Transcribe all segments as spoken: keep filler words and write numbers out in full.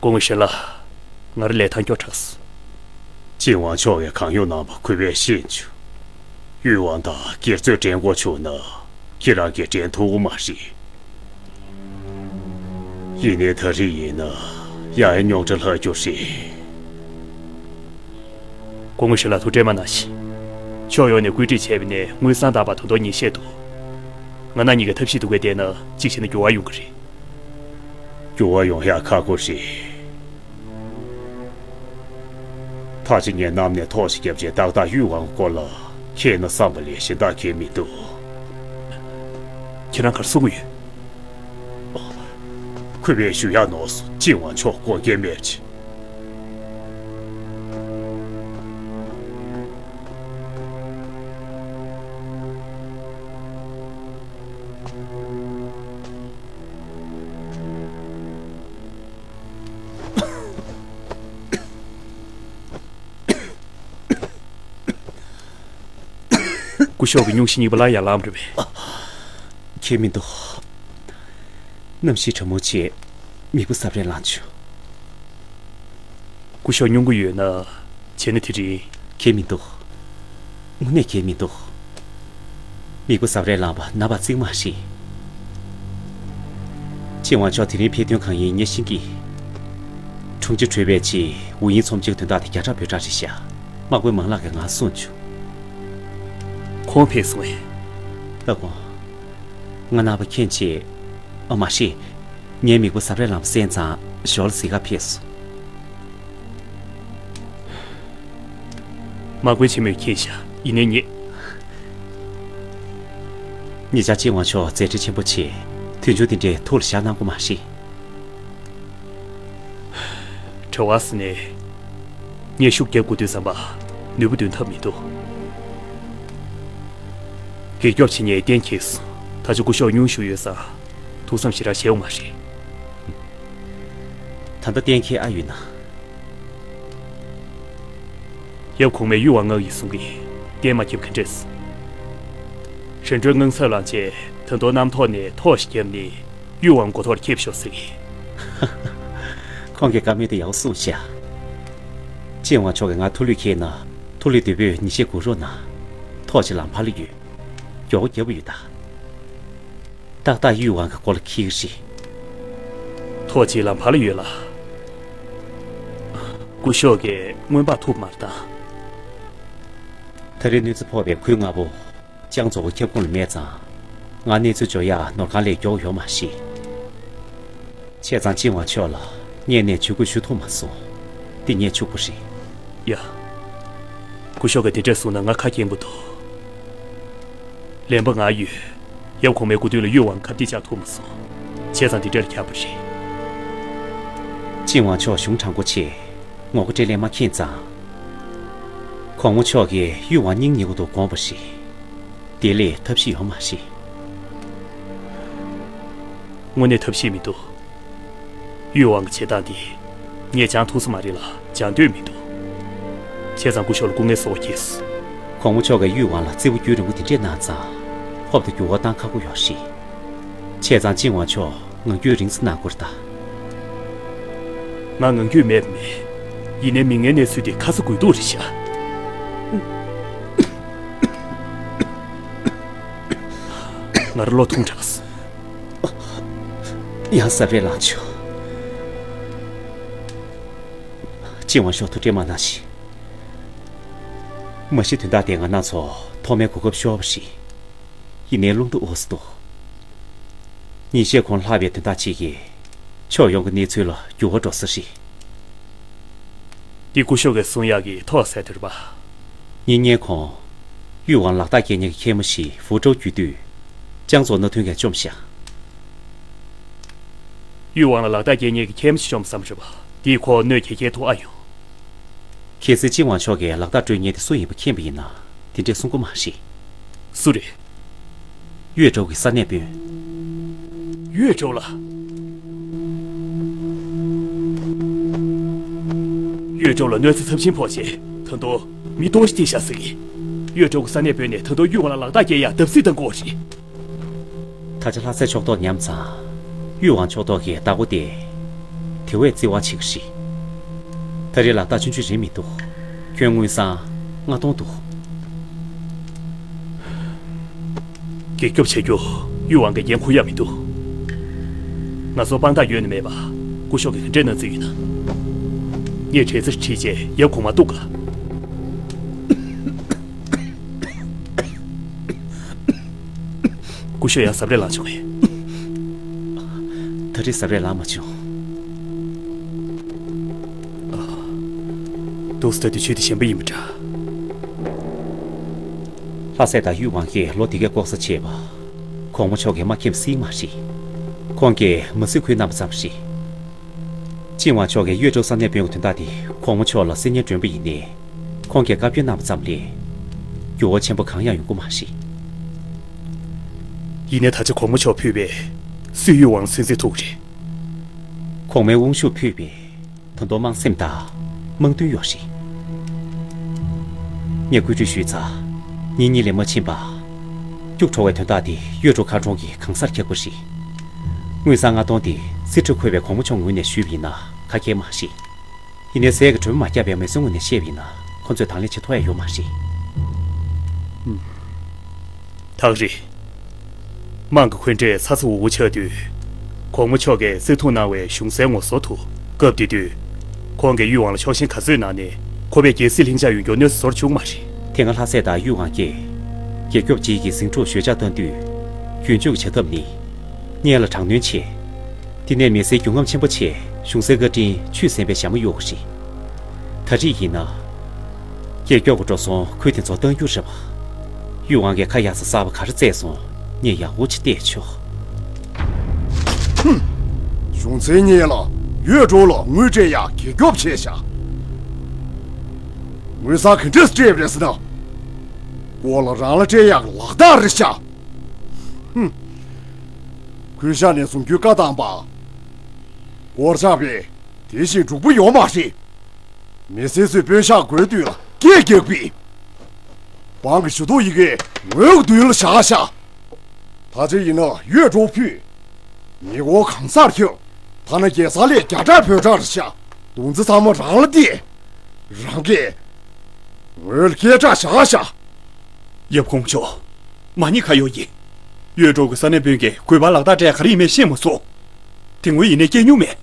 སྐུ་ངོ་ཞོན་ལགས། ང་རང་ལས་ཐང་སྐྱོ་དྲགས་སོང་། ཅིན་ཝང་མཆོག་གིས་གང་ཡོང་གནང་བ་གུས་པས་ཤེས་བྱུང་། ཡུས་ཝང་དང་སྒེར་རྩོད་འགྲན་དགོས་བྱུང་ན། ཁྱེད་རང་གིས་འགྲན་ཐུབ་ཀྱི་མ་རེད། ཡིན་ནའི་ད་རེས་ཡིན་ན་ཡང་ཡང་རྙོག་དྲ་ལྷག་རྒྱུ་རེད། སྐུ་ངོ་ཞོན་ལགས་ཐུགས་ཁྲལ་མ་གནང་ཞིག། ཕྱོགས་ཡོངས་ནས་བཀོད་སྒྲིག་བྱས་པ་ནས་དངུལ་སྲང་རྟག་པར་ད་དུང་ཉེས་ཆད་འདུག། ང་རང་གཉིས་ཀྱི་ཐབས་ཤེས་འདུག་གས་བལྟས་ན་གཅིག་བྱས་ན་འགྱུར་བ་ཡོང་གི་རེད། འགྱུར་བ་ཡོང་ཡག་ཁག་པོ་རེད། ད་ཅི་ངས་གནམ་ནས་ཐོག་ཞིག་བརྒྱབ་རྗེས་ཏག་ཏག་ཡུས་ཝང་སྐོར་ལ་ཁྱེད་ན་བསམ་པ་ལས་གཞན་དག་གས་མི་འདུག། ཁྱེད་རང་ག་རེ་གསུང་གི་ཡོད། གུས་པས་ཞུ་ཡག་ནོར་སོང་། ཅིན་ཝང་མཆོག་དགོངས་འགལ་མེད་ཅིང་། སྐུ་ཞབས་ཀྱི་སྙུང་གཞི་གཉིས་པ་ལ་ཡང་ལངས་པ་རེད་པས། ཁྱད་མི་འདུག། གནམ་གཤིས་གྲང་མོ་ཆེ། མིག་པོ་སྲབ་རལ་ལངས་བྱུང་། སྐུ་ཞབས་སྙུང་གི་ཡོད་ན། བྱས་ན་དེ་རིང་། ཁྱད་མི་འདུག། དངོས་གནས་ཁྱད་མི་འདུག། མིག་པོ་སྲབ་རལ་ལངས་པ་ན་བ་རྩིག་མ་རེད། ཅིན་ཝང་མཆོག་དེ་རིང་ཕེབས་དོན་གང་ཡིན་ངས་ཤེས་ཀྱི། འཁྲུངས་ཆ་གྲོལ་བའི་རྗེས་ཝུའུ་དབྱིང་ཚོམས་ཆེན་གྱི་དོན་དག་དེ་བརྒྱ་ཕྲག་བོད་ཕྲག་རེད་ཤག། དམག་དཔོན་མང་ལགས་ཀྱིས་ང་གསུངས་བྱུང་། ཁོང་ཕེབས་སོང་ངས། ལགས་ཁོང་། ང་ནང་པ་མཁྱེན་ཆེ། ཨ་མ་ཤེས། ངའི་མིག་པོ་སྲབ་རལ་ལངས་པ་གསན་ཙང་ཞོར་ལ་གཟིགས་ག་ཕེབས་སོང་། དམག་དཔོན་ཆེན་མོས་མཁྱེན་ཤག། ཡིན་ནའི་ངས། ཉེ་ཆར་ཅིན་ཝང་མཆོག་མཛད་འཕྲིན་ཆེན་པོ་ཆེ། མཐུན་ཕྱོགས་འདི་འདྲའི་ཐུགས་ལ་བཞག་གནང་དགོས་མ་རེད། བྲེལ་བ་ཟེར་ནས། ངས་ཤུགས་རྒྱབ་དགོས་དུས་ཙམ་པ། ནུས་པ་འདོན་ཐབས་མི་འདུག། རྒྱལ་སྐྱོབ་བྱེད་མཁན་གཏན་འཁེལ་སོང་། ད་ཆ་སྐུ་ཞབས་སྙུང་ཞུ་ཡོད་ཙང་། ཐུགས་བསམ་ཞེ་དྲག་བཞེས་འོང་མ་རེད། ད་ལྟ་གཏན་འཁེལ་ཨ་ཡོད་ན། ཡབ་གོང་མས་ཡུས་ཝང་མངགས་ཡིན་གསུང་གི། གཏན་མ་འཁེལ་ག་འདྲས། རེ་འདོད་དངངས་འཚབ་ལངས་བྱས་ད་དུང་གནམ་ཐོག་ནས་ཐོག་ཞིག་བརྒྱབ་ནས་ཡུས་ཝང་མགོ་ཐོག་ལ་འཁེལ་ཤོག་ཟེར་གི། ཁོང་གིས་བཀའ་མོལ་དེ་ཡག་པོ་གསུངས་ཤག། ཅིན་ཝང་མཆོག་གིས་ང་ཐུགས་ལུས་འཁྱེར་ན་ཐུགས་ལུས་དེ་བོད་ཉིན་ཤས་སྒུག་རོགས་གནང་། ཐོག་ཅིག་ལམ་ཕར་ལ་ཡོད། མགྱོགས་པོ་རྒྱབ་པ་ཡོད་ད། ཏག་ཏག་ཡུས་ཝང་གི་སྐོར་ལ་འཁེལ་གི་རེད། ཐོག་ཅིག་ལམ་ཕར་ལ་ཡོད་ལ། སྐུ་ཞབས་ཀྱིས་སྔོན་དཔག་ཐུབ་མ་རེད་ད། ད་རེས་གནོད་འཚེ་ཕོག་པའི་ཁུལ་ལྔ་པོ། ཅང་ཙོ་གི་ཁྱབ་ཁོངས་ལ་མེད་ཙང་། ང་གནས་ཚུལ་འབྱོར་ཡག་ནོར་ཁང་ལས་མགྱོགས་ཡོང་མ་ཤེས། བྱས་ཙང་ཅིན་ཝང་མཆོག་ལ་སྔོན་ནས་ཇུས་འགོད་ཞུ་ཐུབ་མ་སོང་། འདི་ངས་ཕྱུག་པོ་རེད། ཡ། སྐུ་ཞབས་ཀྱིས་དེ་འདྲས་གསུངས་ན་ང་ཁ་སྐྱེངས་པོ་འདུག། ལན་པ་ང་ཡོད། ཡབ་གོང་མའི་སྐུ་མདུན་ལ་ཡུས་ཝང་ཁ་གཏད་བཅག་ཐུབ་མ་སོང་། བྱས་ཙང་འདི་འདྲས་ལ་ཁྱབ་པ་རེད། ཅིན་ཝང་མཆོག་གཞུང་དྲང་པོ་ཆེ། ངོ་རྒོལ་སྤྲད་ལན་མ་མཁྱེན་ཙང་། གོང་མ་མཆོག་གིས་ཡུས་ཝང་སྙིང་ཉེ་བོ་འདུག་དགོངས་པ་རེད། དེ་ལས་ཐབས་ཤེས་ཡོད་མ་རེད། དངོས་གནས་ཐབས་ཤེས་མི་འདུག། ཡུས་ཝང་གི་བྱེད་སྟངས་འདི། ངས་སྦྱང་ཐུབ་ས་མ་རེད་ལ་སྦྱང་འདོད་མི་འདུག། བྱས་ཙང་སྐུ་ཞབས་ལ་སྐུ་ངལ་གསོ་བ་གྱིས། གོང་མ་མཆོག་གིས་ཡུས་ཝང་ལ་བརྩི་བ་རྒྱུན་རིང་པོ་འདི་འདྲས་གནང་ཙང་། ཧོབ་ཏེ་འགྱུར་བ་བཏང་ཁག་པོ་ཡོད་རེད། བྱས་ཙང་ཅིན་ཝང་མཆོག་ངང་རྒྱུད་རིང་ཙམ་གནང་དགོས་རེད་ད། ང་ངང་རྒྱུད་མེད་པ་མེད། ཡིན་ནའི་མི་ངན་གནས་ཚུལ་དེ་ཁ་ཚ་དགོས་གཏུགས་རེད་ཤག། ང་རང་བློ་ཐུང་དྲགས། ཡང་སྲབ་རལ་ལངས་བྱུང་། ཅིན་ཝང་མཆོག་ཐུགས་ཁྲལ་མ་གནང་ཞིག། མ་གཞི་དོན་དག་དེ་ང་རང་ཚོ་ཐོག་མའི་གོ་སྐབས་ཤོར་བ་རེད། ཡིན་ནའི་རླུང་རྟ་འོར་སོང་འདུག། ཉིན་ཤས་གོང་ལྷག་པའི་དོན་དག་ཅིག་གིས་ཕྱོགས་ཡོངས་ཀྱི་གནས་ཚུལ་ལ་འགྱུར་བ་འགྲོ་ས་རེད། འདི་སྐུ་ཞབས་ཀྱིས་གསུང་ཡག་གི་ཐོག་ཟེར་དེ་རེད་པ། ཉིན་ལྔའི་གོང་། ཡུས་ཝང་ལག་རྟགས་རྒྱག་མཁན་གྱི་མཁལ་མ་ཞིག་ཧྥུ་ཀྲོའུ་རྒྱུད་དུས། ཅང་ཙོ་མནའ་མཐུན་གྱིས་བཅོམ་བཞག། ཡུས་ཝང་ལ་ལག་རྟགས་རྒྱག་མཁན་གྱི་མཁལ་མ་ཞིག་བཅོམ་བསམ་རེད་པ། འདིས་ཁོ་གནོད་སྐྱེལ་སྐྱེལ་ཐུབ་ཨ་ཡོང་། གལ་སྲིད་ཅིན་ཝང་མཆོག་གིས་ལག་རྟགས་སྤྲོད་མཁན་དེ་སུ་ཡིན་པ་མཁྱེན་པ་ཡིན་ན། དེ་འདྲས་གསུང་གི་མ་རེད། སུ་རེད། ཡུས་ཀྲོའུ་གི་ས་གནས་དཔོན། ཡུས་ཀྲོའུ་ལ། ཡུས་ཀྲོའུ་ལ་གནོད་འཚེ་ཚབས་ཆེན་ཕོག་རྗེས་ད་དུང་མི་སྟོང་བཞི་ཐེ་ཤ་ཟིག་གིས། ཡུས་ཀྲོའུ་གི་ས་གནས་དཔོན་ནས་ད་དུང་ཡུས་ཝང་ལ་ལག་རྟགས་རྒྱག་ཡག་བརྡབ་གསིག་བཏང་དགོས་རེད། ད་ཆ་ལྷ་སའི་ཕྱོགས་གཏོགས་ཉམས་ཙང་། ཡུས་ཝང་ཕྱོགས་གཏོགས་ཀྱི་བདག་པོ་དེ། དེ་བས་བརྩི་བ་བྱེད་ཀྱི་རེད། ད་རེས་ལག་རྟགས་ཆུང་ཆུང་རེད་མི་འདུག་ཁྱོན་དངུལ་སྲང་ལྔ་སྟོང་འདུག་རྒྱག་སྐྱོར་བྱ་རྒྱུ་གཡུ་དབང་གིས་འགན་འཁུར་ཡག་མི་འདུག་ང་ཚོར་དཔང་རྟགས་ཡོད་ན་མེད་པ། སྐུ་ཞབས་ཀྱིས་ག་འདྲས་གནང་རྩིས་ཡོད་ན། ངས་དྲན་ཚེ་ཁྲིད་རྗེས་ཡབ་གོང་མར་གཏུག་ག་སྐུ་ཞབས་ཡང་ཟ་རས་ལངས་བྱུང་ངས། ད་རེས་ཟ་རས་ལངས་མ་བྱུང་། འདུག་སེ་ལྟ་དུས་ཆོས་དེ་གཞན་པ་ཡིན་པ་འདྲ། ལྷ་སྲས་དང་གཡུ་དབང་གིས་ལོ་དེ་གའི་ལྐོག་ཟ་བྱས་པ། གོང་མ་མཆོག་གིས་མ་མཁྱེན་པ་སྲིད་མ་རེད། ཁོང་གིས་མ་སྲིད་ཁུལ་གནང་བ་ཙམ་རེད། ཅིན་ཝང་མཆོག་གིས་གཡོས་ཀྲོའུ་ས་གནས་དཔོན་གྱི་དོན་དག་དེ་གོང་མ་མཆོག་ལ་གསེར་སྙན་སྒྲོན་པ་ཡིན་ནའི། ཁོང་གིས་བཀའ་བཀྱོན་གནང་བ་ཙམ་ལས། འགྱུར་བ་ཆེན་པོ་གང་ཡང་ཡོང་གི་མ་རེད། ཡིན་ནའི་ད་ཆ་གོང་མ་མཆོག་ཕུད་པས་སུས་གཡུ་དབང་ལ་སུན་གཙེར་ཐུག་རེད། གོང་མའི་དབང་ཤུགས་ཕུད་པས་ད་དུང་དམངས་སེམས་དང་དམངས་འདུན་ཡོད་རེད། ངས་བཀོད་སྒྲིག་ཞུས་ཚར། ཉིན་གཉིས་ལས་མ་ཕྱིན་པ། སྐྱུག་བྲོ་བའི་དོན་དག་དེ་གཡོས་ཀྲོའུ་མཁར་གྲོང་གི་གང་སར་ཁྱབ་ཀྱི་རེད། དངུལ་སྲང་ལྔ་སྟོང་དེ་རྩིས་ཁྲ་འཁོད་པའི་གོང་མ་མཆོག་ངོས་ནས་ཞུས་པ་ཡིན་ན་ཁ་ཁྱེར་མ་རེད། ཡིན་ནའི་ཟས་ཀྱི་གྲོས་མོལ་མ་བརྒྱབ་པའི་མེ་ཟོན་ངོས་ནས་བཤད་པ་ཡིན་ན་ཁོ་ཚོས་དང་ལེན་བྱེད་ཐུབ་ཡ་ཡོད་མ་རེད། ཐག་རིང་། དམངས་ཀྱི་འཁོན་འགྲས་ཚ་ཚ་འུར་འུར་ཆགས་དུས། གོང་མ་མཆོག་གིས་བརྩི་མཐོང་གནང་བའི་གཞུང་སྲོལ་ངོ་སོ་དུ། སྐབས་དེ་དུས། ཁོང་གིས་གཡུ་དབང་ལ་ཕྱོགས་ཞེན་ག་ཚོད་གནང་ནའི་ཁོ་པས་རྒྱལ་སྲིད་ལྷིང་འཇགས་ཡོང་རྒྱུར་གནོད་འཚེ་བཟོ་འདྲ་བྱུང་མ་རེད། དེ་སྔ་ལྷ་སྲས་དང་གཡུ་དབང་གིས་རྒྱལ་སྐྱོབ་ཅིག་གི་ཟིང་འཁྲུག་ཞོད་འཇགས་གཏང་དུས། རྒྱུན་སྤྱོད་ཀྱི་བྱ་ཐབས་ནི། སྔོན་ལ་དྲག་གནོན་བྱས། དེ་ནས་མི་སེར་རྒྱུན་རྔམ་ཆེན་པོ་བྱས་གཞུང་སའི་བཀའ་དྲིན་ཆུད་ཟིན་པའི་ཞྭ་མོ་གཡུག་པ་རེད། ད་རེས་ཡིན་ན། རྒྱལ་སྐྱོབ་ཀྱི་འགྲོ་སོང་ཁུལ་དེ་ཚོ་གཏང་རྒྱུ་རེད་པ། གཡུ་དབང་གིས་ཁ་ཡག་ས་གསར་པ་ག་རེ་བཙལ་སོང་ངས་ཡག་པོ་ཅིག་བལྟས་ཆོག་གཞུང་སའི་སྔོན་ལ་གཡོས་ཀྲོའུ་ལ་དངུལ་སྤྲད་ཡག་རྒྱལ་སྐྱོབ་བྱས་ཤག་དངུལ་སྲང་ག་འདྲས་སྤྲད་པ་རེད་ཟེར་ན། སྐོར་ལ་རང་ལ་སྤྲད་ཡག་ལག་རྟགས་རེད་ཤག་ཧུམ། ཁུལ་ཤར་ནས་བཟུང་རྒྱུའི་བཀའ་བཏང་པ། སྐོར་ཆག་པས་དེ་བཞིན་འབྲུག་པ་ཡོང་མ་རེད། མི་སེར་ཚོས་དཔོན་ཤག་དགོས་དུས་ལ་སྐད་རྒྱག་པས། འབངས་ཀྱི་ཞུ་གཏུག་ཡི་གེ་ངོས་ཀྱི་མདུན་ལ་བཞག་ཤག་ད་ཆ་ཡིན་ན་གཡོས་ཀྲོའུ་ཕུད། ཉེ་འཁོར་གང་སར་ཁྱབ། ཐ་ན་རྒྱལ་ས་ལས་རྒྱ་གྲགས་བོད་གྲགས་རེད་ཤག་རྡུང་རྩེ་ཚང་མ་རང་ལ་གཏད། རང་གིས་ངོས་ལ་སྐད་གྲགས་བཞག་ཤག་ཡབ་གོང་མ་མཆོག་མ་ཉེས་ཁ་གཡོག་ཡིན། གཡོས་ཀྲོའུ་གི་ས་གནས་དཔོན་གྱིས་གུས་པར་ལག་རྟགས་སྤྲད་ཡ་ག་རེ་ཡིན་མིན་ཤེས་མ་སོང་། དེ་སྔོན་ཡིན་ནའི་སྐྱེལ་མྱོང་མེད།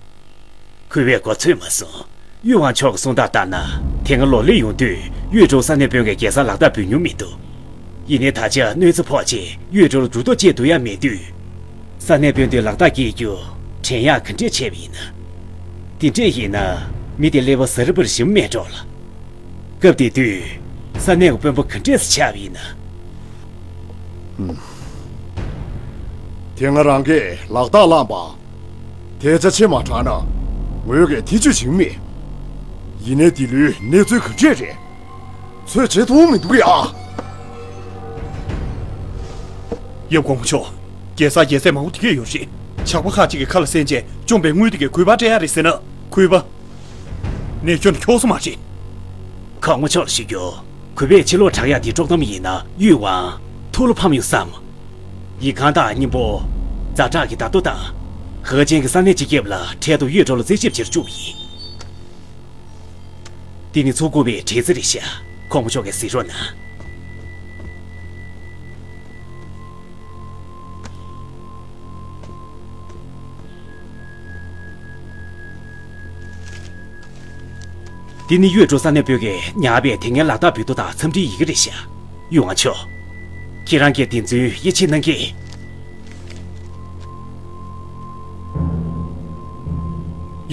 གུས་པས་གོ་ཚོད་མ་སོང་། གཡུ་དབང་མཆོག་གི་གསུང་སྟངས་ལྟར་ན། དེ་སྔ་ལོ་ལེགས་ཡོང་དུས་གཡོས་ཀྲོའུ་ས་གནས་དཔོན་གྱིས་རྒྱལ་སར་ལག་རྟགས་འབུལ་མྱོང་མི་འདུག་ཡིན་ནའི་ད་ཆ་གནོད་འཚེ་ཕོག་རྗེས་གཡོས་ཀྲོའུ་ལ་གྲོས་ཐག་བཅད་ཐུབ་ཡ་མེད་དུས། ས་གནས་དཔོན་དུས་ལག་རྟགས་སྐྱེལ་རྒྱུ་དྲན་ཡག་ག་འདྲས་བྱས་པ་ཡིན་ན། དེ་འདྲས་ཡིན་ན་མི་དེ་ཀླད་པ་ཟ་རི་པར་ཞིམ་མེད་འགྲོ་ལ། སྐབས་དེ་དུས་ས་གནས་ཀྱི་དཔོན་པོ་ག་འདྲས་སུ་ཆགས་པ་ཡིན་ན། དེ་སྔ་རང་གིས་ལག་རྟགས་བླངས་པ། དེ་ཆ་ཕྱེ་མ་དྲགས་ན་ངོས་ཀྱིས་ཐེ་བྱུས་བྱེད་མེད། ཡིན་ནའི་འདི་ལོའི་གནས་ཚུལ་ག་འདྲས་རེད། ཚོད་བྱེད་ཐུབ་མི་འདུག་ཡ། ཡབ་གོང་མ་མཆོག་རྒྱལ་སར་རྒྱལ་སྲས་མང་པོ་དེ་གས་ཡོད་རེད། ཇག་པ་ཁག་ཅིག་གིས་ཁ་ལ་གསན་རྗེས་བཅོམ་པའི་དངུལ་དེ་གས་གུས་པར་སྤྲད་ཡ་རེད་ཟེར་ན་གུས་པ། ནས་ཁྱོན་ཁྱོགས་སོ་མ་རེད། གོང་མ་མཆོག་ལ་ཞུ་རྒྱུ། གུས་པས་ཕྱི་ལོགས་དྲག་ཡག་འདི་དཀྲོག་གཏམ་ཡིན་ན་གཡུས་དབང་ཐུགས་ལ་ཕམ་ཡོང་བསམ། ཡིག་ཁང་དང་སྙིང་པོ། ཛ་དྲག་གི་བརྡ་ཐོ་དང་། ཧེ་ཅན་གྱི་ས་གནས་སྤྱི་ཁྱབ་ལ་འཕྲལ་དུ་གཡོས་ཀྲོའུ་ལ་རྩད་ཞིབ་བྱེད་རུ་བཅུག་པ་ཡིན། འདི་ནི་ཚོགས་འགོ་པའི་བྲེལ་འཚུབ་རེད་ཤག་གོང་མ་མཆོག་གིས་གཟིགས་རོགས་གནང་། འདི་ནི་གཡོས་ཀྲོའུ་ས་གནས་དཔོན་གྱིས་ཉར་བའི་དེ་སྔའི་ལག་རྟགས་འབུལ་ཐོ་དང་འཚམས་འདྲིའི་ཡི་གེ་རེད་ཤག་གཡུ་དབང་མཆོག་ཁྱེད་རང་གིས་འདི་ཚོའི་དབྱེ་ཞིབ་གནང་གི།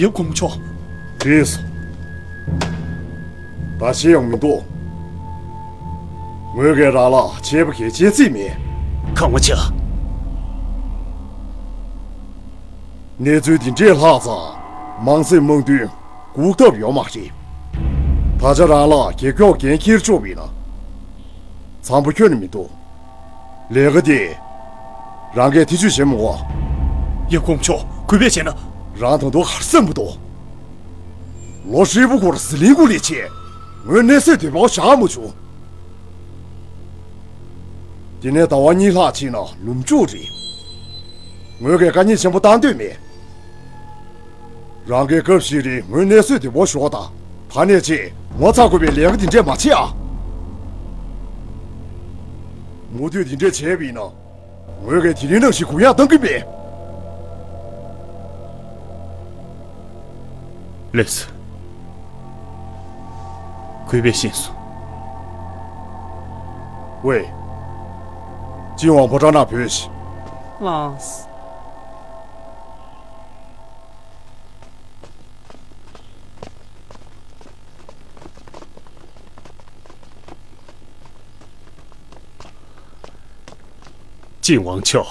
ཡབ་གོང་མ་མཆོག་རེད་སོང་། ད་ཤེས་ཡོང་མི་འདུག་ངོས་ཀྱིས་རང་ལ་ཆད་པ་གལ་ཆེན་བརྩིས་མེད། གོང་མ་མཆོག་གནས་ཚུལ་འདི་འདྲས་ལྷག་ཙང་དམངས་སེམས་དམངས་འདུན་འགུག་ཐབས་ཡོད་མ་རེད། ད་ཆ་རང་ལ་རྒྱལ་སྐྱོབ་འགན་འཁྱེར་ཆོག་པ་ཡིན་ན། འཚམ་པོ་ཁྱོན་ནས་མི་འདུག་ལས་ཀ་དེ་རང་གིས་ཐེ་བྱུས་བྱེད་མི་དགོས། ཡབ་གོང་མ་མཆོག་གུས་པས་བྱས་ན། རང་ད་དུང་ག་རེ་བསམ་གྱི་འདུག་ལོ་ཧྲིལ་པོ་འགོར་ཟི་ལིང་ཀུ་ལས་ཆེ། ངོས་གནས་ཚད་དེ་བ་བཞག་མ་བྱུང་། དེ་ནས་ཟླ་བ་གཉིས་ལྷག་ཕྱིན་ན་ལུམ་ཅུ་རེད། ངོས་ཀྱིས་དཀའ་ངལ་ཆེན་པོ་བཏང་འདོད་མེད། རང་གིས་སྐབས་ཤིག་རིང་ངོས་གནས་ཚུལ་དེ་བོ་ཞོག་དང་། ད་ནས་ཅི་ངོ་ཚ་དགོས་པའི་ལས་ཀ་འདི་འདྲས་མ་བྱེད་ཨ། མུ་མཐུད་འདི་འདྲས་བྱས་པ་ཡིན་ན། ངོས་ཀྱིས་དེ་རིང་ནང་བཞིན་གུ་ཡངས་གཏང་གི་མེད། ལགས་སོ། གུས་པས་ཤེས་སོང་། ཝེ། ཅིན་ཝང་ཕོ་བྲང་ནང་བོས་ཤིག། ལགས་སོ། ཅིན་ཝང་མཆོག།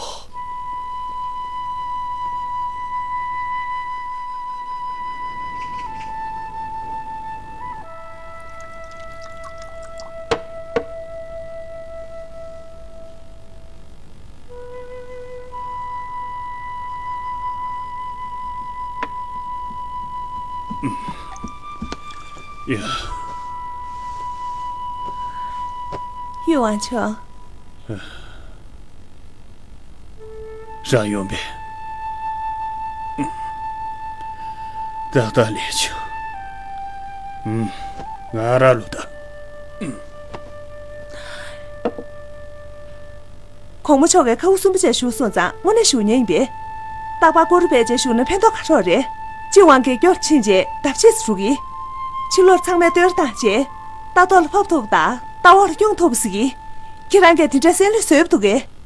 ཡ། ཡུས་ཝང་མཆོག། རང་ཡོང་པས། ཏག་ཏག་ལས་བྱུང་། ང་ར་ལུ་ད། གོང་མ་མཆོག་གིས་ཁ་དབུ་གསུམ་པོ་བཅས་བཞུགས་སོང་ཙང་དངོས་གནས་བཞུགས་མཁན་ཡིན་པས། རྟག་པར་སྐུ་རུ་བེད་སྤྱད་བཞུགས་ན་ཕན་ཐོགས་ག་རོགས་རེད། ཅིན་ཝང་གིས་སྐྱོར་ཕྱིན་རྗེས་ལྡབ་ཕྱེས་སུ་རུག་གི། ཕྱི་ལོགས་ཚང་མས་བསྟོད་ར་བཏང་རྗེས། ལྟ་ཐོག་ལ་ཕབ་ཐུབ་པ་དང་ལྟ་འོག་ལ་སྐྱོང་ཐུབ་པ་ཟིག་གི། ཁྱེད་རང་གིས་དེ་འདྲའི་སེམས་ལས་བཟོས་པ་འདུག་གས།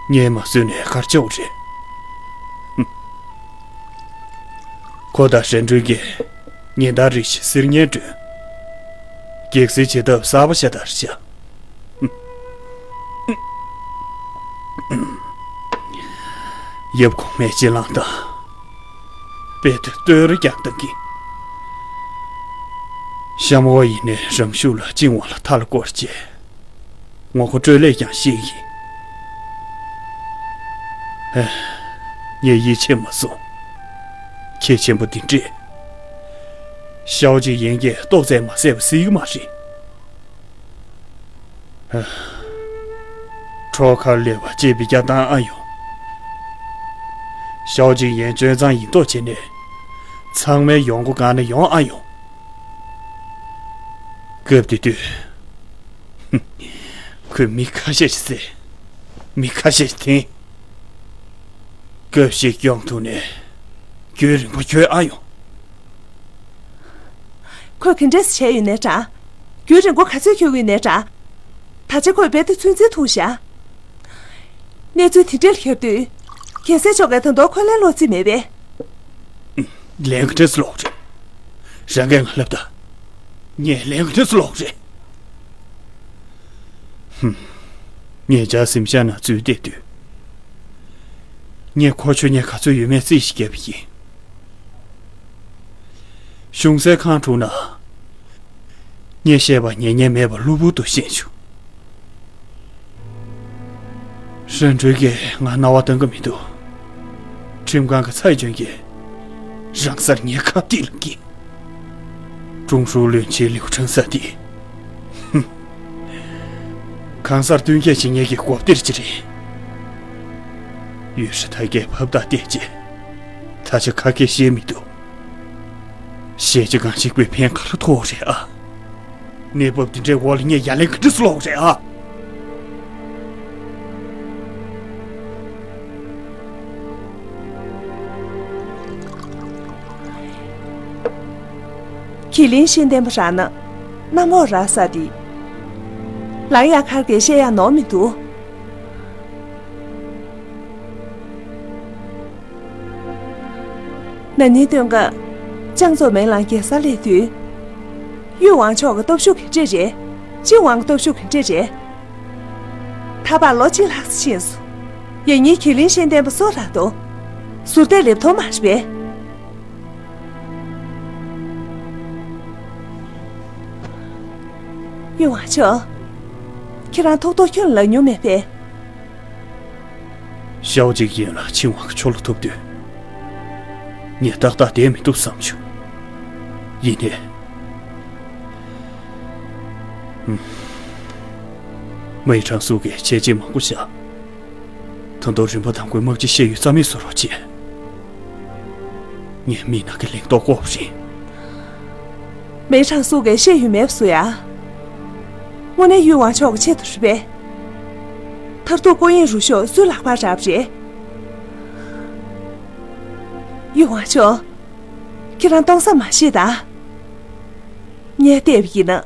ངས་མ་བཟོས་ནས་གར་ཆོག་རེད། ཁོ་དང་ཧྲན་ཀྲུའུ་གིས་ཉིན་ལྟར་རེ་བཞིན་གསེར་ཉན་སྒྲོན། གེགས་སེལ་བྱེད་ཐབས་གསར་པ་ཤ་སྟག་རེད་ཤག། ཡབ་གོང་མའི་སྤྱན་ལམ་དང་། དཔེ་དེ་བསྟོད་ར་རྒྱག་སྟངས་ཀྱིས། ཤམ་འོ་ཡིན་ནས་རང་ཤུགས་ལ་ཅིན་ཝང་ལ་མཐའ་ལ་བསྐོར་རྗེས། ངོ་ཁོ་སྤྲོད་ལས་ཀྱང་ཤེས་ཡིན། ཨེ། ངས་ཡིད་ཆེས་མ་སོང་། ཁྱེད་ཆེན་པོ་འདི་འདྲས། ཤའོ་ཅིག་ཡིན་གྱིས་ཏོག་ཙམ་མ་བསད་པ་སྲིད་ཀྱི་མ་རེད། ཨ། ཁྲོ་ཁར་སླེབས་པ་ཅེས་པའི་རྒྱ་བཏང་ཨ་ཡོང་། ཤའོ་ཅིག་ཡན་སྤྱོད་གཙང་ཡིན་མདོག་བྱས་ནས། ཚང་མའི་ཡོང་སྒོ་གང་ནས་ཡོང་ཨ་ཡོང་། སྐབས་དེ་དུས། ཁོས་མི་ཁ་ཤས་ཤིག་བསད། མི་ཁ་ཤས་ཤིག་འཐེན། སྐབས་ཤིག་གྱོང་ཐུག་ནས། རྒྱུན་རིང་པོ་འཁྱོལ་ཨ་ཡོང་། ཁོས་ག་འདྲས་བྱས་ཡོད་ནའི་འདྲ། རྒྱུན་རིང་པོ་ག་ཚོད་འཁྱོལ་གྱི་ཡོད་ནའི་འདྲ། ད་ཆ་ཁོས་རྦད་དེ་ཚོད་འཛིན་ཐུབ་ཤག། གནས་ཚུལ་དེ་འདྲ་ལ་ཁྱབ་དུས། རྒྱལ་སྲས་མཆོག་གིས་ད་དུང་ཁོ་ལན་སློག་རྩིས་མེད་པས། ལན་ག་འདྲས་སློག་རེད། རང་གིས་ང་ལབ་ད། ངས་ལན་ག་འདྲས་སློག་རེད། ཧུམ། ངས་འཇའ་ཟིམ་ཤག་ནང་འཛུལ་བསྡད་དུས། ངས་ཁོ་ཆོས་ཉན་ག་ཚོད་ཡོད་མེད་རྩིས་ཤིག་བརྒྱབ་པ་ཡིན། གཞུང་སའི་ཁང་དྲུང་ན། ངས་བཤད་པ་ཉན་མཁན་མེད་པ་གློ་བུར་དུ་ཤེས་བྱུང་། ཧྲན་ཀྲུའུ་གིས་ང་རྣ་བ་གཏོང་གི་མི་འདུག། ཁྲིམས་ཁང་གི་ཚའེ་ཅུན་གྱིས་རང་སར་ངའི་ཁ་གཏད་ལ་འཁྱེར། ཀྲུང་ཧྲུའུ་བློན་ཆེན་ལིའུ་ཁྲང་ས་དེས། ཧུམ། གང་སར་བསྟུན་མཁས་བྱེད་མཁན་གྱི་གོ་སྟེར་ཅིག་རེད། ཡུས་ཧྲི་ཐའི་གིས་ཕབ་རྟགས་བལྟས་རྗེས། ད་ཆ་ཁ་སྐད་བཤད་མི་འདུག། གཞས་ཅི་གང་ཞིག་པའི་ཕན་ག་ལ་ཐོགས་རེད་ཨ། གནས་བབ་འདི་འདྲའི་འོག་ལ་ངས་ཡ་ལན་ག་འདྲ་སློག་རེད་ཨ། ཁྱི་ལིན་ཤེས་ལྡན་པ་རག་ན། གནམ་འོག་རག་ས་དེ། ལང་ཡ་མཁར་གྱིས་བཤད་ཡག་ནོར་མི་འདུག། ན་ནིང་སྟོན་ཀ་ཅང་ཙོ་མེན་ལང་རྒྱལ་སར་སླེབས་དུས། ཡུས་ཝང་མཆོག་གི་སྟོབས་ཤུགས་ག་འདྲས་རེད། ཅིན་ཝང་གི་སྟོབས་ཤུགས་ག་འདྲས་རེད། ད་བར་ལོ་གཅིག་ལྷག་ཙམ་ཕྱིན་སོང་། ཡང་སྙིང་གྱི་ལིན་ཤེས་ལྡན་པ་སུ་རག་འདུག། ཟུར་བལྟས་ལེབ་མཐོང་མ་རེད་པས། ཡུས་ཝང་མཆོག། ཁྱེད་རང་ཐོག་ཐོག་ཁྱོད་ལ་ལབ་མྱོང་མེད་པས། ཤའོ་ཅིག་ཡན་ལ་ཆིན་ཝང་གི་ཕྱོགས་ལ་ཐུག་དུས། ངས་ཏག་ཏག་བསྡད་མི་ཐུབ་བསམ་བྱུང་། ཡིན་ནའི། ཧུམ། མི་ཡི་གྲངས་སུ་གི་བྱས་རྗེས་མང་པོ་བཞག། ད་ ད་དུང་རིན་པ་དང་པོའི་དམག་སྤྱི་ཤེས་ཡོན་རྩ་མེད་བཟོ་རོགས་བྱེད། ངས་མི་ནག་གི་ལིང་ཏོག་བཀོག་པ་རེད། མེ་ཁྲང་སུའུ་གིས་ཤེས་ཡོན་མེད་པ་བཟོ་ཡ། དངོས་གནས་ཡུས་ཝང་ཆོག་གི་ཆེད་དུ་རེད་པས། མཐར་ཐུག་ཀོ་ཡིན་རུ་ཤོག་སུའི་ལག་པར་རག་པ་རེད། ཡུས་ཝང་ཆོག་ཁྱེད་རང་སྟོང་བསམ་མ་བྱེད་ད། ངས་བལྟས་པ་ཡིན་ན།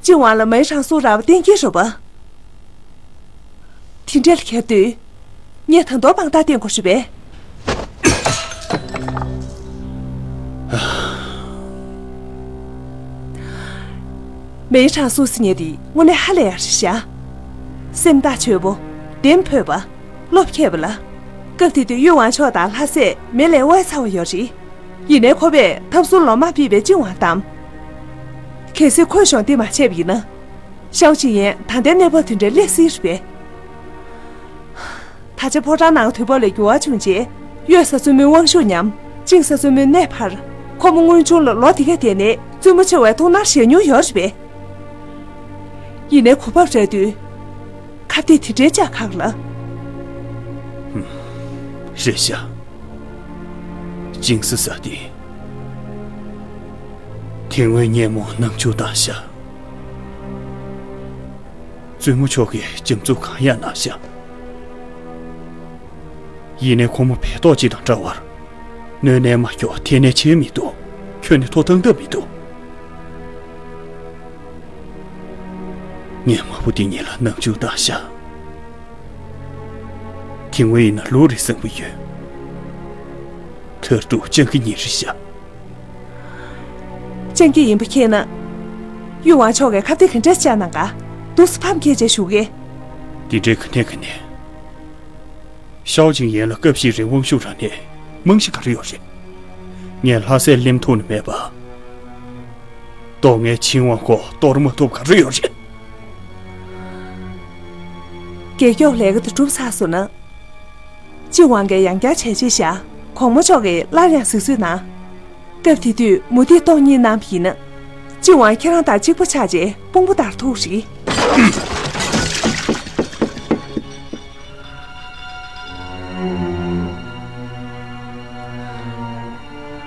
ཅིན་ཝང་ལ་མེ་ཁྲང་སུའུ་རག་པ་གཏན་འཁེལ་རེད་པ། དེ་འདྲ་ལ་ཁྱེར་དུས། ངས་ད་དུང་དཔང་རྟགས་བསྟན་དགོས་རེད་པས། མེ་ཁྲང་སུའུ་ཟེར་མཁན་དེ་དངོས་གནས་ཧ་ལས་ཡག་རེད་ཤག་སེམས་ཐག་ཆོད་པོ། གདེང་འཕོས་པ། བློ་ཁེལ་བ་ལ། སྐབས་དེ་དུས་ཡུས་ཝང་ཆོག་དང་ལྷ་སྲས་མེ་ལས་དབའི་ཚ་བ་ཡོད་རེད། ཡིན་ནའི་ཁོ་པས་ཐབ་ཟུར་ལོ་མ་ཕུད་པའི་ཅིན་ཝང་བདམས། གལ་སྲིད་ཁོས་གཞོགས་འདེགས་མ་བྱས་པ་ཡིན་ན། ཤའོ་ཅིན་ཡན་ད་ལྟའི་གནས་བབ་དེ་འདྲའི་སླེབས་སྲིད་རེད་པས། ད་ཆ་ཕོ་བྲང་ནང་དུས་བབ་ལ་འགྱུར་བ་བྱུང་རྗེས། གཡོད་ས་བཙུན་མོའི་དབང་ཤུགས་ཉམས། ཅིང་ས་བཙུན་མོའི་གནས་འཕར། ཁོ་མོ་སྔོན་བྱུང་ལ་ལོ་དེ་ག་དེ་ནས་བཙུན་མོ་ཆེ་བའི་ཐུགས་སྣང་བཞེས་མྱོང་ཡོད་རེད་པས། ཡིན་ནའི་གོ་བབ་རག་དུས། ཁ་གཏད་དེ་འདྲའི་བཅག་ཁག་ལ། རེད་ཤག་ཅིང་སི་ས་དེ། དེ་སྔོན་ངས་མོ་ནང་འཇུག་བཏང་ཤག་བཙུན་མོ་མཆོག་གིས་འཇམ་རྩུབ་གང་ཡང་གནང་ཤག་ཡིན་ནའི་ཁོ་མོ་བལ་ཏོག་ཅིག་དང་འདྲ་བར། སྣོད་ནས་མ་ཁྱོག་ཐལ་ནས་ཆད་མི་འདུག་ཁྱོན་ནས་ཐོ་བཏང་ཐབས་མི་འདུག་ངས་མ་བུ་དེ་གཉིས་ལ་ནང་འཇུག་བཏང་ཤག་དེ་སྔོན་ཡིན་ན་ལོ་རེ་བཟང་པོ་ཡོད། མཐར་ཐུག་སྤྱང་ཀི་གཉིས་རེད་ཤག་སྤྱང་ཀི་ཡིན་པ་མཁྱེན་ན། ཡུས་ཝང་མཆོག་གིས་ཁ་གཏད་ག་འདྲས་བཅག་གནང་ག་འདུག་སེ་ཕམ་སྐད་ཆ་ཞུ་གི་དེ་འདྲའི་ག་ནས་ག་ནས། ཤའོ་ཅིང་ཡན་ལ་སྐབས་ཤིག་རིང་དབང་ཤུགས་རག་ནས་རྨང་གཞི་ག་རེ་ཡོད་རེད། ངས་ལྷ་སྲས་གླེམ་ཐུབ་ནི་མེད་པ། སྟོད་མངའི་ཆིན་ཝང་ཁོ་གཏོར་མ་ཐུབ་ག་རེ་ཡོད་རེད། རྒྱལ་སྐྱོབ་ལས་ཀ་དེ་གྲུབ་ཚར་སོང་ན། ཅིན་ཝང་གིས་ཡང་བསྐྱར་བྱས་རྗེས་བཞག་གོང་མ་མཆོག་གིས་སླར་ཡང་གཟིགས་ཚུལ་གནང་། སྐབས་དེ་དུས་མུ་ཏིག་སྟོང་གཉིས་གནང་བ་ཡིན་ན། ཅིན་ཝང་ཁྱེད་རང་དང་གཅིག་པ་ཆགས་རྗེས་དཔུང་པ་འདར་ཐུག་རེད།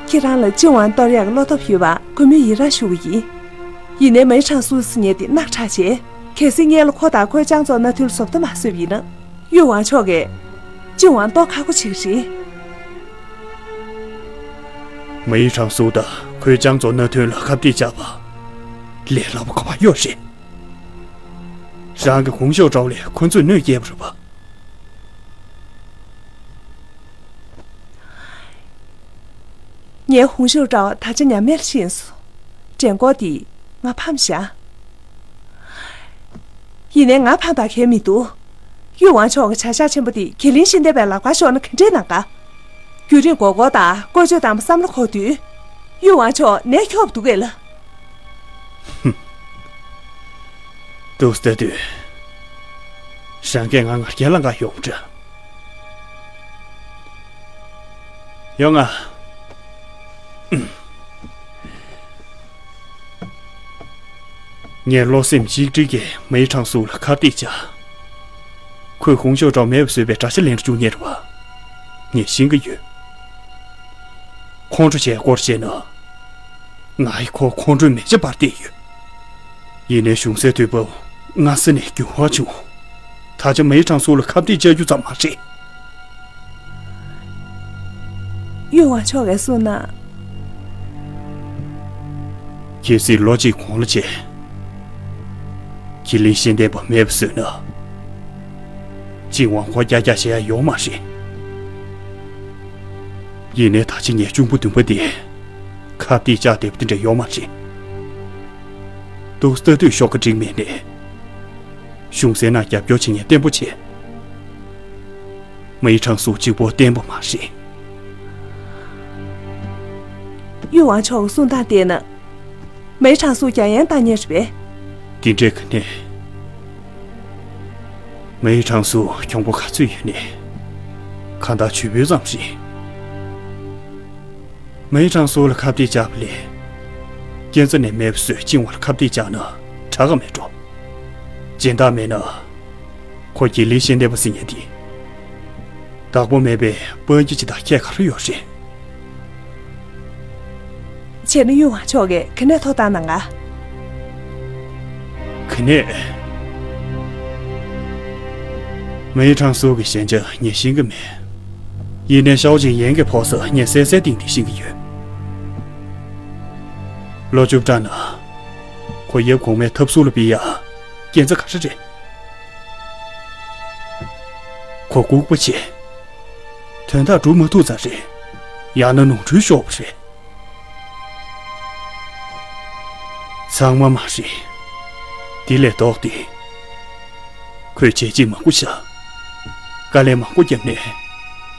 ཁྱེད་རང་ལ་ཅིན་ཝང་གཏོར་ཡག་བློ་སྟོབས་ཡོད་པ་གུས་མོས་ཡི་རང་ཞུ་གི་ཡིན། ཡིན་ནའི་མེ་ཁྲང་སུའུ་ཟེར་མཁན་དེ་རྣག་ཁྲག་ཆེ། གལ་སྲིད་སྔོན་ལ་ཁོ་དང་ཁོའི་ལྕང་བཙོང་མནའ་མཐུན་ལ་བཟོ་ལྟ་མ་བཟོས་པ་ཡིན་ན། ཡུས་ཝང་མཆོག་གིས་ཅིན་ཝང་གཏོར་ཁག་པོ་བྱེད་ཀྱི་རེད། མེ་ཁྲང་སུའུ་དང་ཁོའི་ལྕང་བཙོང་མནའ་མཐུན་ལ་ཁ་གཏད་བཅག་པ། ལས་སླ་པོ་ག་པར་ཡོད་རེད། རང་གི་གུང་ཤོག་འདྲ་བོ་ལས་ཁོ་ཚོས་གནོད་སྐྱེལ་བ་རེད་པ། ངའི་གུང་ཤོག་འདྲ་བ་ད་ཆ་ཉམས་མེད་ལ་ཕྱིན་སོང་། འགྲན་སྐོར་འདི་ང་ཕམ་བཞག་ཡིན་ནའི་ང་ཕམ་པ་གལ་མི་འདུག་ཡུས་ཝང་མཆོག་གི་བྱ་གཞག་ཆེན་པོ་འདི་གྱི་ལིན་ཤིན་ཏེ་པའི་ལག་པར་ཤོར་ན་ག་འདྲས་གནང་ག་རྒྱུན་རིང་མགོ་སྐོར་དང་བཀོལ་སྤྱོད་བཏང་བ་བསམ་བློ་འཁོར་དུས། ཡུས་ཝང་མཆོག་ནད་ཁྱོག་འདུག་གས་ལ། འདུག་སེ་ལྟ་དུས། རང་གིས་ང་ང་རྒྱལ་ལ་འགའ་ཡོང་འདྲ། ཡོང་ང་། ངས་བློ་སེམས་གཅིག་སྒྲིལ་གྱིས་མེའི་ཁྲང་སུའུ་ལ་ཁ་གཏད་བཅག་ཁོས་གུང་ཤོག་འདྲ་བོ་མེད་པ་བཟོས་པའི་དགྲ་ཤ་ལེན་འགྲོ་རྒྱུ་རེད་པ། ངས་ཤེས་ཀྱི་ཡོད། ཁོང་ཁྲོ་བྱས་སྐོར་བྱས་ན། ང་ཡིས་ཁོ་ཁོང་ཁྲོའི་མེ་ལྕེ་སྤར་བསྡད་ཡོད། ཡིན་ནའི་གཞུང་སའི་དུས་བབ་སྔ་ས་ནས་འགྱུར་བ་བྱུང་། ད་ཆ་མེའི་ཁྲང་སུའུ་ལ་ཁ་གཏད་བཅག་རྒྱུ་ཙམ་མ་རེད། ཡུས་ཝང་མཆོག་གིས་གསུངས་ན། གལ་སྲིད་ལོ་གཅིག་གོང་ལ་བྱས། གྱི་ལིན་ཤིན་ཏེ་པ་མེད་པ་བཟོས་ན། ཅིན་ཝང་ཁོ་རྒྱག་རྒྱག་བྱེད་ཡ་ཡོད་མ་རེད། ཡིན་ནའི་ད་ཆ་ངའི་གཅུང་པོ་བདུན་པ་དེ་ཁ་གཏད་བཅག་བསྡད་པ་དེ་འདྲ་ཡོད་མ་རེད། འདུག་སེ་ལྟ་དུས་ཤོག་ཁ་འགྲིག་མེད་ནས། གཞུང་སའི་ནང་རྒྱབ་སྐྱོར་བྱེད་མཁན་བརྟན་པོ་བྱས། མེའི་ཁྲང་སུའུ་གཅིག་པོ་བརྟན་པོ་མ་རེད། ཡུས་ཝང་མཆོག་གི་གསུང་སྟངས་བལྟས་ན། མེའི་ཁྲང་སུའུ་རྒྱ་ཡན་བཏང་མཁན་རེད་པས། དེ་འདྲའི་ག་ནས། མེའི་ཁྲང་སུའུ་གྱོང་པོ་ག་ཚོད་ཡོད་ནས། གང་ལྟར་ཇུས་འབུལ་ཙམ་རེད། མེའི་ཁྲང་སུའུ་ལ་ཁ་གཏད་བཅག་པ་ལས། རྐྱེན་རྩ་ནས་མེད་པ་བཟོས་ཅིན་ཝང་ལ་ཁ་གཏད་བཅག་ན་དྲག་ག་མེད་འགྲོ། སྦྱིན་བདག་མེད་ན། ཁོ་གྱི་ལིན་ཤིན་ཏེ་པ་ཟེར་མཁན་དེ། བདག་པོ་མེད་པའི་སྤང་ཁྱི་ཅིག་དང་ཁྱད་ག་རེ་ཡོད་རེད། བྱས་ན་གཡུ་ཝང་མཆོག་གིས་ག་ནས་ཐོབ་བཏང་གནང་ག་ག་ནས། མེའི་ཁྲང་སུའུ་གི་ཞན་ཆ་ངས་ཤེས་ཀྱི་མེད། ཡིན་ནའི་ཤའོ་ཅིན་ཡན་གྱི་ཕོགས་ས་ངས་གསལ་གསལ་ཏིང་ཏིང་ཤེས་ཀྱི་ཡོད། ལོ་བཅུ་གྲངས་ན། ཁོ་ཡབ་གོང་མའི་ཐབ་ཟུར་ལ་ཕུད་ཡ། རྐྱེན་རྩ་ག་རེ་རེད། ཁོ་ལྐུགས་པ་བྱས། དོན་དག་སྒྲུབ་མ་ཐུབ་ཙང་རེད། ཡང་ན་ནོར་འཁྲུལ་ཤོར་བ་རེད། ཚང་མ་མ་རེད། དེ་ལས་ལྡོག་སྟེ། ཁོས་བྱས་རྗེས་མང་པོ་བཞག་དཀའ་ལས་མང་པོ་བརྒྱབ་ནས།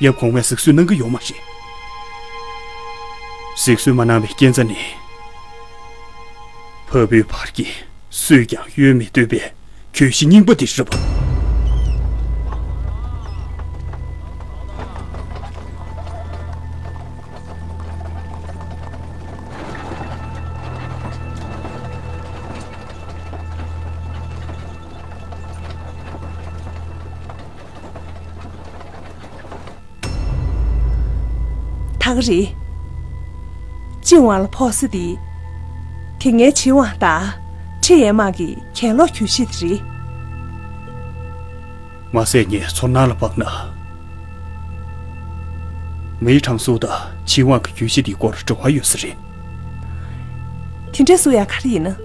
ཡབ་གོང་མས་གཟིགས་བཟོས་གནང་གི་ཡོད་མ་རེད། གཟིགས་བཟོས་མ་གནང་བའི་རྐྱེན་རྩ་ནི། འཕགས་བོད་བར་གྱི་སུས་ཀྱང་གཡོལ་མི་ཐུབ་པའི་གྱོད་གཞི་རྙིང་པ་དེ་རེད་པ། ད་ག་རེད། ཅིན་ཝང་ལ་ཕོག་ས་དེ། དེ་སྔའི་ཆིན་ཝང་དང་ཁྲི་ཡན་མ་གི་གྱེན་ལོག་གྱོད་གཞི་དེ་རེད། མ་ཟད་ངས་ཚོར་སྣང་ལ་དཔག་ན། མེའི་ཁྲང་སུའུ་དང་ཆིན་ཝང་གི་གྱོད་གཞི་དེའི་སྐོར་འབྲེལ་བ་ཡོད་ས་རེད། དེ་འདྲ་སུ་ཡང་ག་རེ་ཡིན་ན།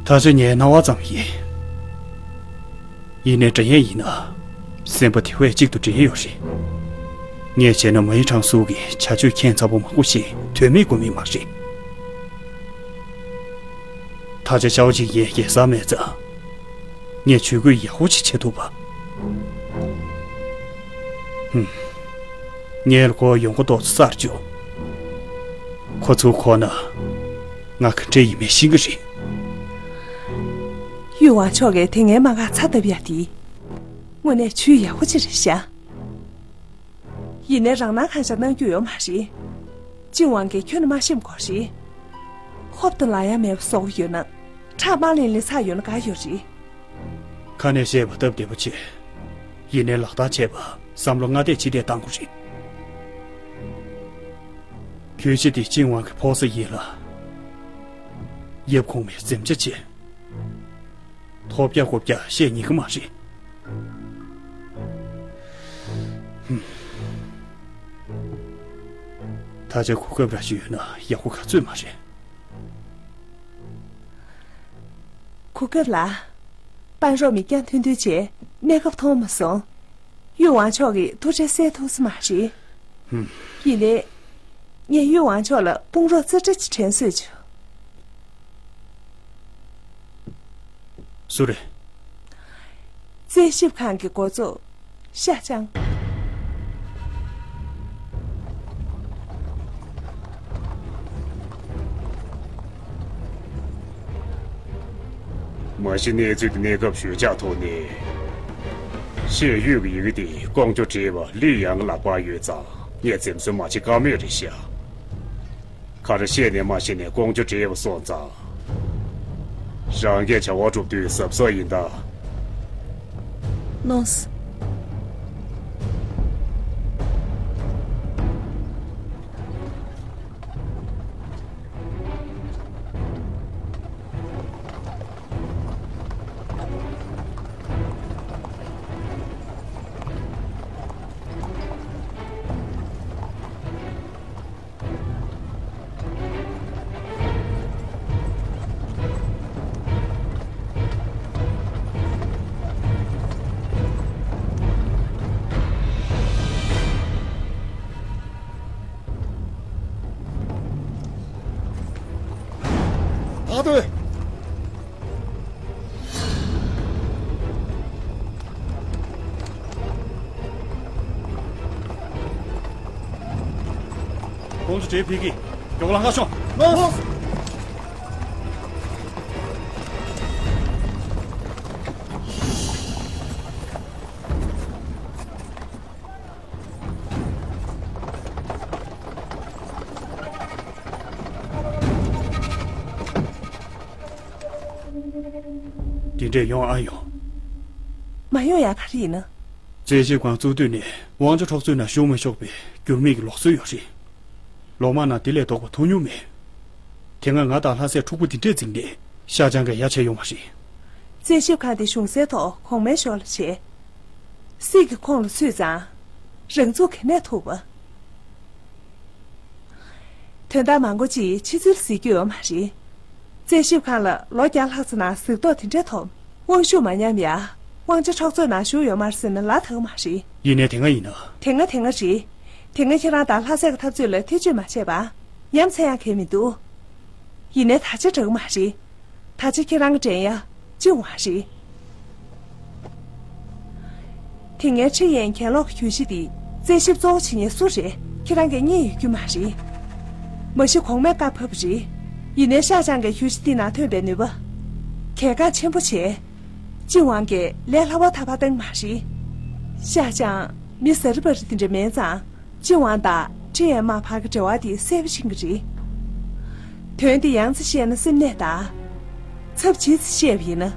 ད་ཆ་ངའི་སྣང་བ་ཙམ་ཡིན། ཡིན་ནའི་འདྲ་ཡས་ཡིན་ན། སེམས་པ་དེ་བས་གཅིག་ཏུ་འདྲེས་ཡོད་རེད། ངས་བྱས་ན་མའི་ཁྲང་སུའུ་གི་བྱ་སྤྱོད་ཁྱད་མཚར་པོ་མང་པོ་ཞིག་དོན་མེད་དགོས་མིན་མ་རེད། ད་ཆ་ཤའོ་ཅིན་ཡན་གེ་སར་མེད་ཙང་། ངས་ཇུས་འགོད་ཡག་པོ་ཞིག་བྱེད་ཐུབ་པ། ཧུམ། ངས་ལ་ཁོ་ཡོང་སྒོ་ཏོག་ཙམ་གསར་བཅུག་ཁོ་ཚུར་འཁོར་ན། ང་ག་འདྲ་ཡིན་མིན་ཤེས་ཀྱི་རེད། གཡུ་ཝང་མཆོག་གིས་དེ་སྔའི་དམག་སྒར་ཚ་བཏབ་ཡ་དེ། དངོས་གནས་ཇུས་ཡག་པོ་ཅིག་རེད་ཤག་ཡིན་ནའི་རང་སྣང་གང་ཤར་གནང་རྒྱུ་ཡོད་མ་རེད། ཅིན་ཝང་གིས་ཁྱོན་ནས་མ་ཤེས་དགོས་རེད། ཧོབ་ཏེ་ལ་ཡ་མེད་པ་བཟོ་གི་ཡོད་ན། ཁྲག་དམར་ལིང་ལིང་ཚ་ཡོད་ན་དགའ་ཡོད་རེད། ཁ་ནས་བཤད་པ་སྟབས་བདེ་པོ་བྱེད། ཡིན་ནའི་ལག་བསྟར་བྱས་པ་བསམ་བློ་སྔ་བལྟས་ཕྱི་བལྟས་བཏང་དགོས་རེད། གྱོད་གཞི་དེ་ཅིན་ཝང་གི་ཕོགས་ས་ཡིན་ལ། ཡབ་གོང་མས་འཛེམ་བྱ་བྱེད། ཐོབ་རྒྱག་རྐུབ་རྒྱག་བཤད་ཉན་གི་མ་རེད། ཧུམ། ད་ཆ་གོ་སྐབས་ར་ཞིག་ཡོད་ན་ཡག་པོ་ག་ཚོད་མ་རེད། གོ་སྐབས་ལ། པན་རོག་མི་སྐྱ་མཐུན་མཐུན་བྱས་གནས་སྐབས་མཐོང་མ་སོང་། གཡུ་ཝང་མཆོག་གིས་ཐུགས་ཁྲལ་སེལ་ཐུབ་ས་མ་རེད། ཧུམ། ཡིན་ནའི། ངས་གཡུ་ཝང་མཆོག་ལ་དཔུང་རོགས་རྩེ་གྲ་ཅིག་དྲན་གསོས་བྱོས། སུ་རེད། རྩིས་ཞིབ་ཁང་གི་འགོ་གཙོ་ཤ་ཅང་། མ་གཞི་གནས་ཚུལ་དེ་གནས་སྐབས་ཞུས་བྱ་ཐོག་ནས། ཤེས་ཡོད་ཀྱི་ཡི་གེ་དེ་ཀོང་ཇོ་བྲིས་པ་ལི་ཡང་གི་ལག་པར་ཡོད་ཙང་ངས་འཛེམ་ཟོན་མ་བྱེད་ཀ་མེད་རེད་ཤག་ག་རེ་བཤད་ནས་མ་བཤད་ནས་ཀོང་ཇོ་བྲིས་པ་སོང་ཙང་། རང་གིས་བྱ་བ་སྒྲུབ་དུས་གཟབ་གཟབ་ཡིན་ད། ནོས། ཨ་ཏོ། ཁོང་ཚོ་གྲས་ཕེབས་ཀྱི། མགྱོགས་ལམ་ཁ་ཤོག་ལོས། དེ་འདྲས་ཡོང་ཨ་ཡོང་། མ་ཡོང་ཡ་ག་རེ་ཡིན་ན། རྩད་ཞིབ་ཁང་བཙུགས་དུས་ནས་དབང་ཆ་འཕྲོག་རྩོད་ནང་ཞུགས་མི་ཆོག་པའི་འགྱུར་མེད་ཀྱི་ལུགས་སྲོལ་ཡོད་རེད། ལོ་མང་ནང་དེ་ལས་ལྡོག་པ་མཐོང་མྱོང་མེད། དེ་སྔ་ང་དང་ལྷ་སའི་ཕྲུ་གུ་དེ་འདྲས་འཛིང་ནས་ཤ་ཆང་གིས་ཡ་བྱས་ཡོད་མ་རེད། རྩད་ཞིབ་ཁང་དེ་གཞུང་སའི་ཐོག་གོང་མའི་ཞོར་ལ་བྱས། སྲིད་ཀྱི་ཁོངས་ལ་ཚུད་ཙང་། རང་ཚུགས་ག་ནས་ཐུབ་པ། དོན་དག་མང་པོ་ཅིག་ཕྱི་ཚུལ་གཟིགས་རྒྱུ་ཡོད་མ་རེད། རྩད་ཞིབ་ཁང་ལ་ལོ་བརྒྱ་ལྷག་ཙམ་ནང་གཟིགས་རྟོག་དེ་འདྲས་ཐོབ། དབང་ཤུགས་མ་ཉམས་ཡ། དབང་ཆ་འཕྲོག་རྩོད་ནང་ཞུགས་ཡོད་མ་རེད་ཟེར་ན་ལ་དག་མ་རེད། ཡིན་ནའི་དེ་སྔ་ཡིན་ན། དེ་སྔ་དེ་སྔ་རེད། དེ་སྔ་ཁྱེད་རང་དང་ལྷ་སའི་འཐབ་རྩོད་ལ་ཐེ་བྱུས་མ་བྱས་པ། ཡ་མཚན་ཡང་གང་ཡང་མི་འདུག་ཡིན་ནའི་ད་ཆ་འདྲ་གི་མ་རེད། ད་ཆ་ཁྱེད་རང་གི་འགྲན་ཡ་ཅི་ཡོང་བ་རེད། དེ་སྔའི་ཁྲི་ཡན་གྱེན་ལོག་གི་གྱོད་གཞི་འདི་རྩད་ཞིབ་གཙོ་བོ་བྱེད་མཁན་སུ་རེད། ཁྱེད་རང་གིས་རྙེད་ཡོད་རྒྱུ་མ་རེད། མ་གཞི་གོང་མས་བཀའ་ཕབ་པ་རེད། ཡིན་ནའི་ཤ་ཆང་གིས་གྱོད་གཞི་འདི་ནང་ཐོན་པའི་ནུས་པ་གལ་འགངས་ཆེན་པོ་བྱས། ཅིན་ཝང་གིས་ལས་སླ་བ་ཐག་པ་བཏང་མ་རེད། ཤ་ཆང་མི་ཟ་རི་བ་རི་དེ་འདྲ་མིན་ཙང་། ཅིན་ཝང་དང་ཁྲི་ཡན་མ་བར་གྱི་འབྲེལ་བ་དེ་གསལ་པོ་ཕྱིན་གྱི་རེད། དོན་དེ་ཡང་རྩིས་བཤད་ན་སེམས་ནད་དང་། ཚབས་ཆེ་ཙམ་བཤད་པ་ཡིན་ན།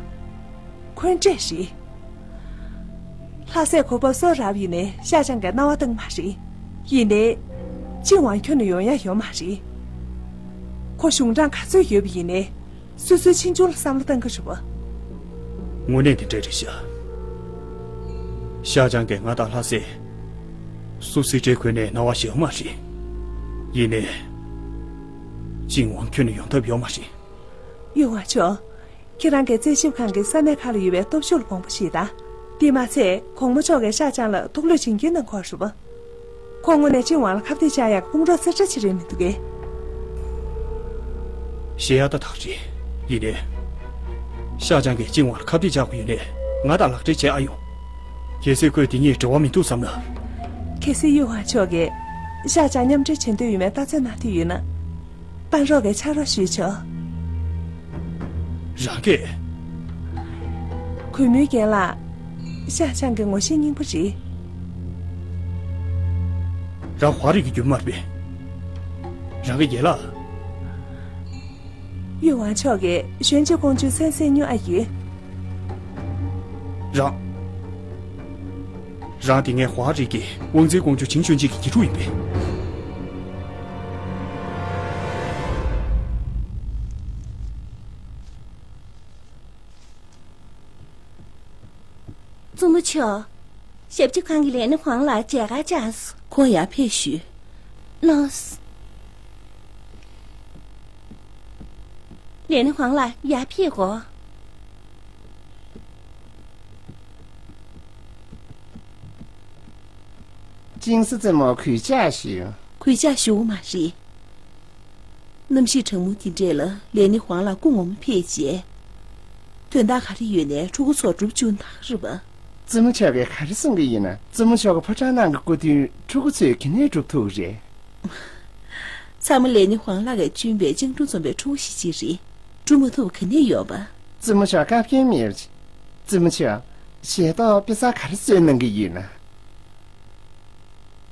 འཁོན་འགྲས་རེད། ལྷ་སའི་གོ་བབ་གསོ་རག་ཡིན་ནའི་ཤ་ཆང་གིས་སྣང་བ་བཏང་མ་རེད། ཡིན་ནའི། ཅིན་ཝང་ཁྱོན་ནས་ཡོང་ཡ་ཡོད་མ་རེད། ཁོ་གཞུང་དྲང་ག་ཚོད་ཡོད་པ་ཡིན་ནའི། སོ་སོའི་ཕྱིན་ཆུང་ལ་བསམ་བློ་གཏང་གི་རེད་པ། དངོས་གནས་དེ་འདྲ་རེད་ཤག་ཤ་ཆང་གིས་ང་དང་ལྷ་སའི་སུ་སྲིད་ཁྲིར་འཁོད་ནའི་སྣང་བ་ཞེ་པོ་མ་རེད། ཡིན་ནའི། ཅིན་ཝང་ཁྱོན་ནས་ཡོང་ཐབས་ཡོད་མ་རེད། ཡུས་ཝང་ཕྱོགས། ཁྱེད་རང་གིས་རྩད་ཞིབ་ཁང་གི་ས་གནས་ཁག་ལ་ཡོད་པའི་སྟོབས་ཤུགས་ལ་དགོངས་པ་བཞེས་དང་། དེ་མ་ཚད་གོང་མ་མཆོག་གིས་ཤ་ཆང་ལ་ཐུགས་ལུས་བྱིན་གྱིས་གནང་གི་ཡོད་རེད་པ། ཁོ་དངོས་གནས་ཅིན་ཝང་ལ་ཁ་གཏད་བཅག་ཡག་གི་དཔུང་རོགས་རྩེ་གྲ་ཅིག་རེད་མི་འདུག་གས། བཤད་ཡག་ཏག་ཏག་རེད། ཡིན་ནའི། ཤ་ཆང་གིས་ཅིན་ཝང་ལ་ཁ་གཏད་བཅག་དགོས་ཡོད་ནའི་ང་དང་ལག་འབྲེལ་བྱེད་ཨ་ཡོང་། གལ་སྲིད་ཁོས་དེ་གཉིས་འབྲེལ་བ་མི་འདུག་བསམ་ན། གལ་སྲིད་ཡུས་ཝང་ཕྱོགས་ཀྱིས་ཤ་ཆང་མཉམ་འབྲེལ་བྱེད་འདོད་ཡོད་མེད་ལྟ་ཚོད་གནང་འདོད་ཡོད་ན། པན་རོག་གིས་ཕྱག་རོགས་ཞུས་ཆོག་རང་གིས། གུས་མོའི་རྒན་ལགས། ཤ་ཆང་གི་ངོ་ཤེས་རྙིང་པ་རེད། རང་ཧྭ་རི་གི་རྒྱུད་མ་རེད་པས། རང་གི་རྒན་ལགས། ཡུས་ཝང་ཕྱོགས་ཀྱི་གཞོན་སྐྱེས་ཀོང་ཇོ་སན་སན་ཉུ་ཨ་ཡིན། རང་། རང་དེ་སྔའི་ཧྭ་རི་གི་དབང་འཛིན་ཀོང་ཇོ་ཆིང་ཞོན་ཅིན་གྱི་གྱི་ཕྲུག་ཡིན་པས། བཙུན་མོ་མཆོག་ཞབས་ཕྱི་ཁང་གི་ལས་སྣེ་ཧོང་ལགས་མཇལ་ཁ་བཅར་སོང་། ཁོང་ཡར་ཕེབས་ཞུས། ལགས་སོ། ལས་སྣེ་ཧོང་ལགས་ཡར་ཕེབས་གོ། ཅིང་སི་བཙུན་མོ་གུས་ཕྱག་ཞུ། གུས་ཕྱག་ཞུ་བ་མ་རེད། གནམ་གཤིས་གྲང་མོ་དེ་འདྲས་ལ་ལས་སྣེ་ཧོང་ལགས་སྐུ་ངོ་མ་ཕེབས་རྗེས། དོན་དག་ག་རེ་ཡོད་ནའི་ཕྲུ་གུ་ཚོར་སྒྲུབ་བཅུག་ན་ད་ག་རེད་པ། བཙུན་མོ་མཆོག་གིས་ག་རེ་གསུང་གི་ཡིན་ན། བཙུན་མོ་མཆོག་གི་ཕོ་བྲང་ནང་གི་སྐུ་མདུན་ཕྲུ་གུ་ཚོས་ག་ནས་སྒྲུབ་ཐུབ་རེད། ཚང་མ་ལས་སྣེ་ཧོང་ལགས་ཀྱིས་བསྐྲུན་པའི་སྤྱང་གྲུང་འཛོམས་པའི་ཕྲུ་གུ་ཞིག་ཅིག་རེད། སྒྲུབ་མ་ཐུབ་ག་ནས་ཡོད་པ། བཙུན་མོ་མཆོག་བཀའ་བཀྱོན་མེད་པ་ཅིག་བཙུན་མོ་མཆོག་ཞལ་ཏོག་དཔེ་ཚང་ག་རེ་བཟོས་གནང་གི་ཡིན་ན།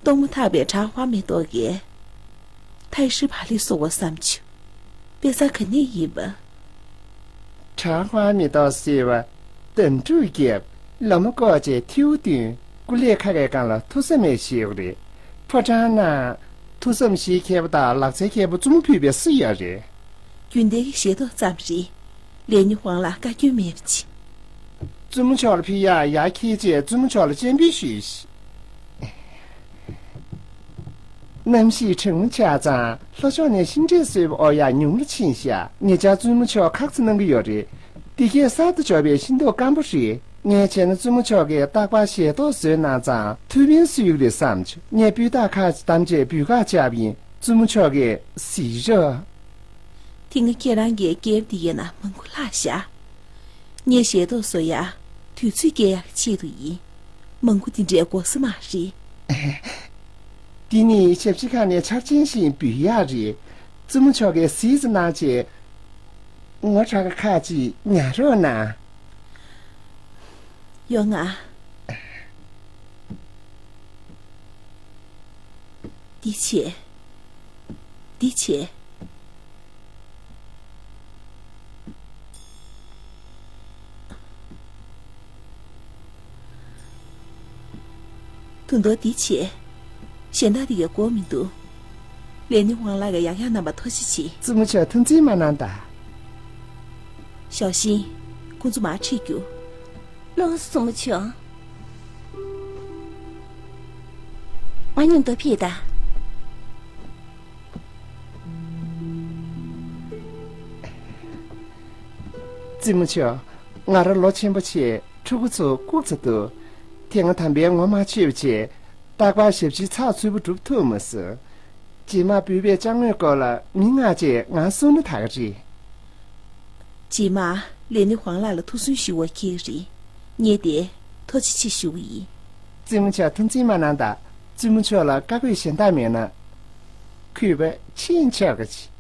གཏོང་མ་ཐག་པའི་གྲྭ་ཧྭ་མེ་ཏོག་གིས། ཐའི་ཧྲི་བ་ལི་སོགས་པ་བསམ་བྱུང་། དཔེ་ཚང་ག་ནས་ཡིན་པ། གྲྭ་ཧྭ་མེ་ཏོག་ཟེར་བ། དམ་ཕྲུག་རྒྱབ། ལོ་མ་བཀོག་བྱས་ཐིའུ་བཏོན། སྐུ་ལས་ཁ་ཁའི་སྒང་ལ་ཐུགས་བསམ་མེད་ཞིག་རེད། ཕོ་བྲང་ནང་། ཐུགས་བསམ་བཞེས་མཁས་པོ་དང་ལག་རྩལ་མཁས་པོ་བཙུན་མོ་ཕུད་པའི་སུ་ཡོད་རེད། རྒྱུན་ལྡན་གྱི་ཞལ་ཏོག་ཙམ་རེད། ལས་སྣེ་ཧོང་ལགས་བཀའ་བཀྱོན་མེད་པ་ཅིག་བཙུན་མོ་མཆོག་ལ་ཕུལ་ཡག་ཡར་འཁྱེར་རྗེས་བཙུན་མོ་མཆོག་ལ་སྤྱན་འབུལ་ཞུས་ཤིག་གནམ་གཤིས་གྲང་མོ་ཆགས་ཙང་ལྷོ་ཕྱོགས་ནས་ཤིང་འབྲས་བཟོས་པ་ཨོ་ཡག་ཉུང་རུ་ཕྱིན་ཤག་ཉེ་ཆར་བཙུན་མོ་མཆོག་ཁག་ཙམ་གནང་གི་ཡོད་རེད། འདི་གས་གསར་དུ་འབྱོར་བའི་ཤིང་ཏོག་སྐམ་པོ་རེད། ངས་བྱས་ན་བཙུན་མོ་མཆོག་གིས་རྟག་པར་ཞལ་ཏོག་བཟོས་གནང་ཙང་ཐུགས་ཕན་གསོས་ཀྱི་རེད་བསམ་བྱུང་། ངས་སྤུས་དག་ཁག་ཅིག་བདམས་བྱས་འབུལ་ག་བཅར་བ་ཡིན། བཙུན་མོ་མཆོག་གིས་གཟིགས་རོགས། དེ་སྔ་ཁྱེད་རང་གིས་སྐལ་བ་འདི་གའི་ནང་མང་པོ་ལྷག་ཤག་ངས་ཞལ་ཏོག་བཟོ་ཡག་དུས་ཚོད་སྐྱེལ་ཡག་གི་ཆེད་དུ་ཡིན། མང་པོ་འདི་འདྲའི་དགོས་ས་མ་རེད། འདི་ནི་ཞབས་ཕྱི་ཁང་ནས་འཆར་ཅན་ཞིག་འབུལ་ཡག་རེད། བཙུན་མོ་མཆོག་གིས་གཟིགས་ཙམ་གནང་བྱས། ངོ་དྲག་ཁ་ཅིག་ཉར་རོགས་གནང་། ཡོང་ང་། འདི་བྱེད། འདི་བྱེད། ཟུང་དོར་འདི་བྱས། གཞན་དག་དེ་གའི་དགོས་མི་འདུག་ལས་སྣེ་ཧོང་ལགས་ཀྱིས་ཡང་ཡང་རྣམ་པ་ཐུགས་རྗེ་ཆེ། བཙུན་མོ་མཆོག་ཐུགས་འཛེམ་མ་གནང་དང་། ཞའོ་ཤིན། ཁོང་ཚོ་མར་ཁྲིད་རྒྱུགས། ལགས་སོ་བཙུན་མོ་མཆོག་ང་མཉམ་དུ་ཕེབས་དང་། བཙུན་མོ་མཆོག་ང་རང་ལོ་ཆེན་པོ་བྱས། ཕྲུ་གུ་ཚོ་ལྐུགས་ཚར་འདུག་དེ་སྔ་དམ་པའི་ངོ་མ་ཆོད་པ་བྱས། རྟག་པར་ཞབས་ཕྱི་ཚགས་ཚུད་པོ་སྒྲུབ་ཐུབ་མ་སོང་། རྗེས་མ་བོད་པའི་ཅ་དངོས་སྐོར་ལ་མི་མངགས་བྱས་ང་གསུང་ན་ད་ག་རེད། རྗེས་མ་ལས་སྣེ་ཧོང་ལགས་ལ་ཐུགས་སུན་ཞུ་བ་ཁྱེད་རེད། ངས་དེ་ཐུགས་རྗེ་ཆེ་ཞུ་གི་ཡིན། བཙུན་མོ་མཆོག་ཐུགས་འཛེམ་མ་གནང་དང་། བཙུན་མོ་མཆོག་ལ་བཀའ་བཀོད་གཞན་དག་མེད་ན། གུས་པ་ཕྱིན་ཆོག་གི།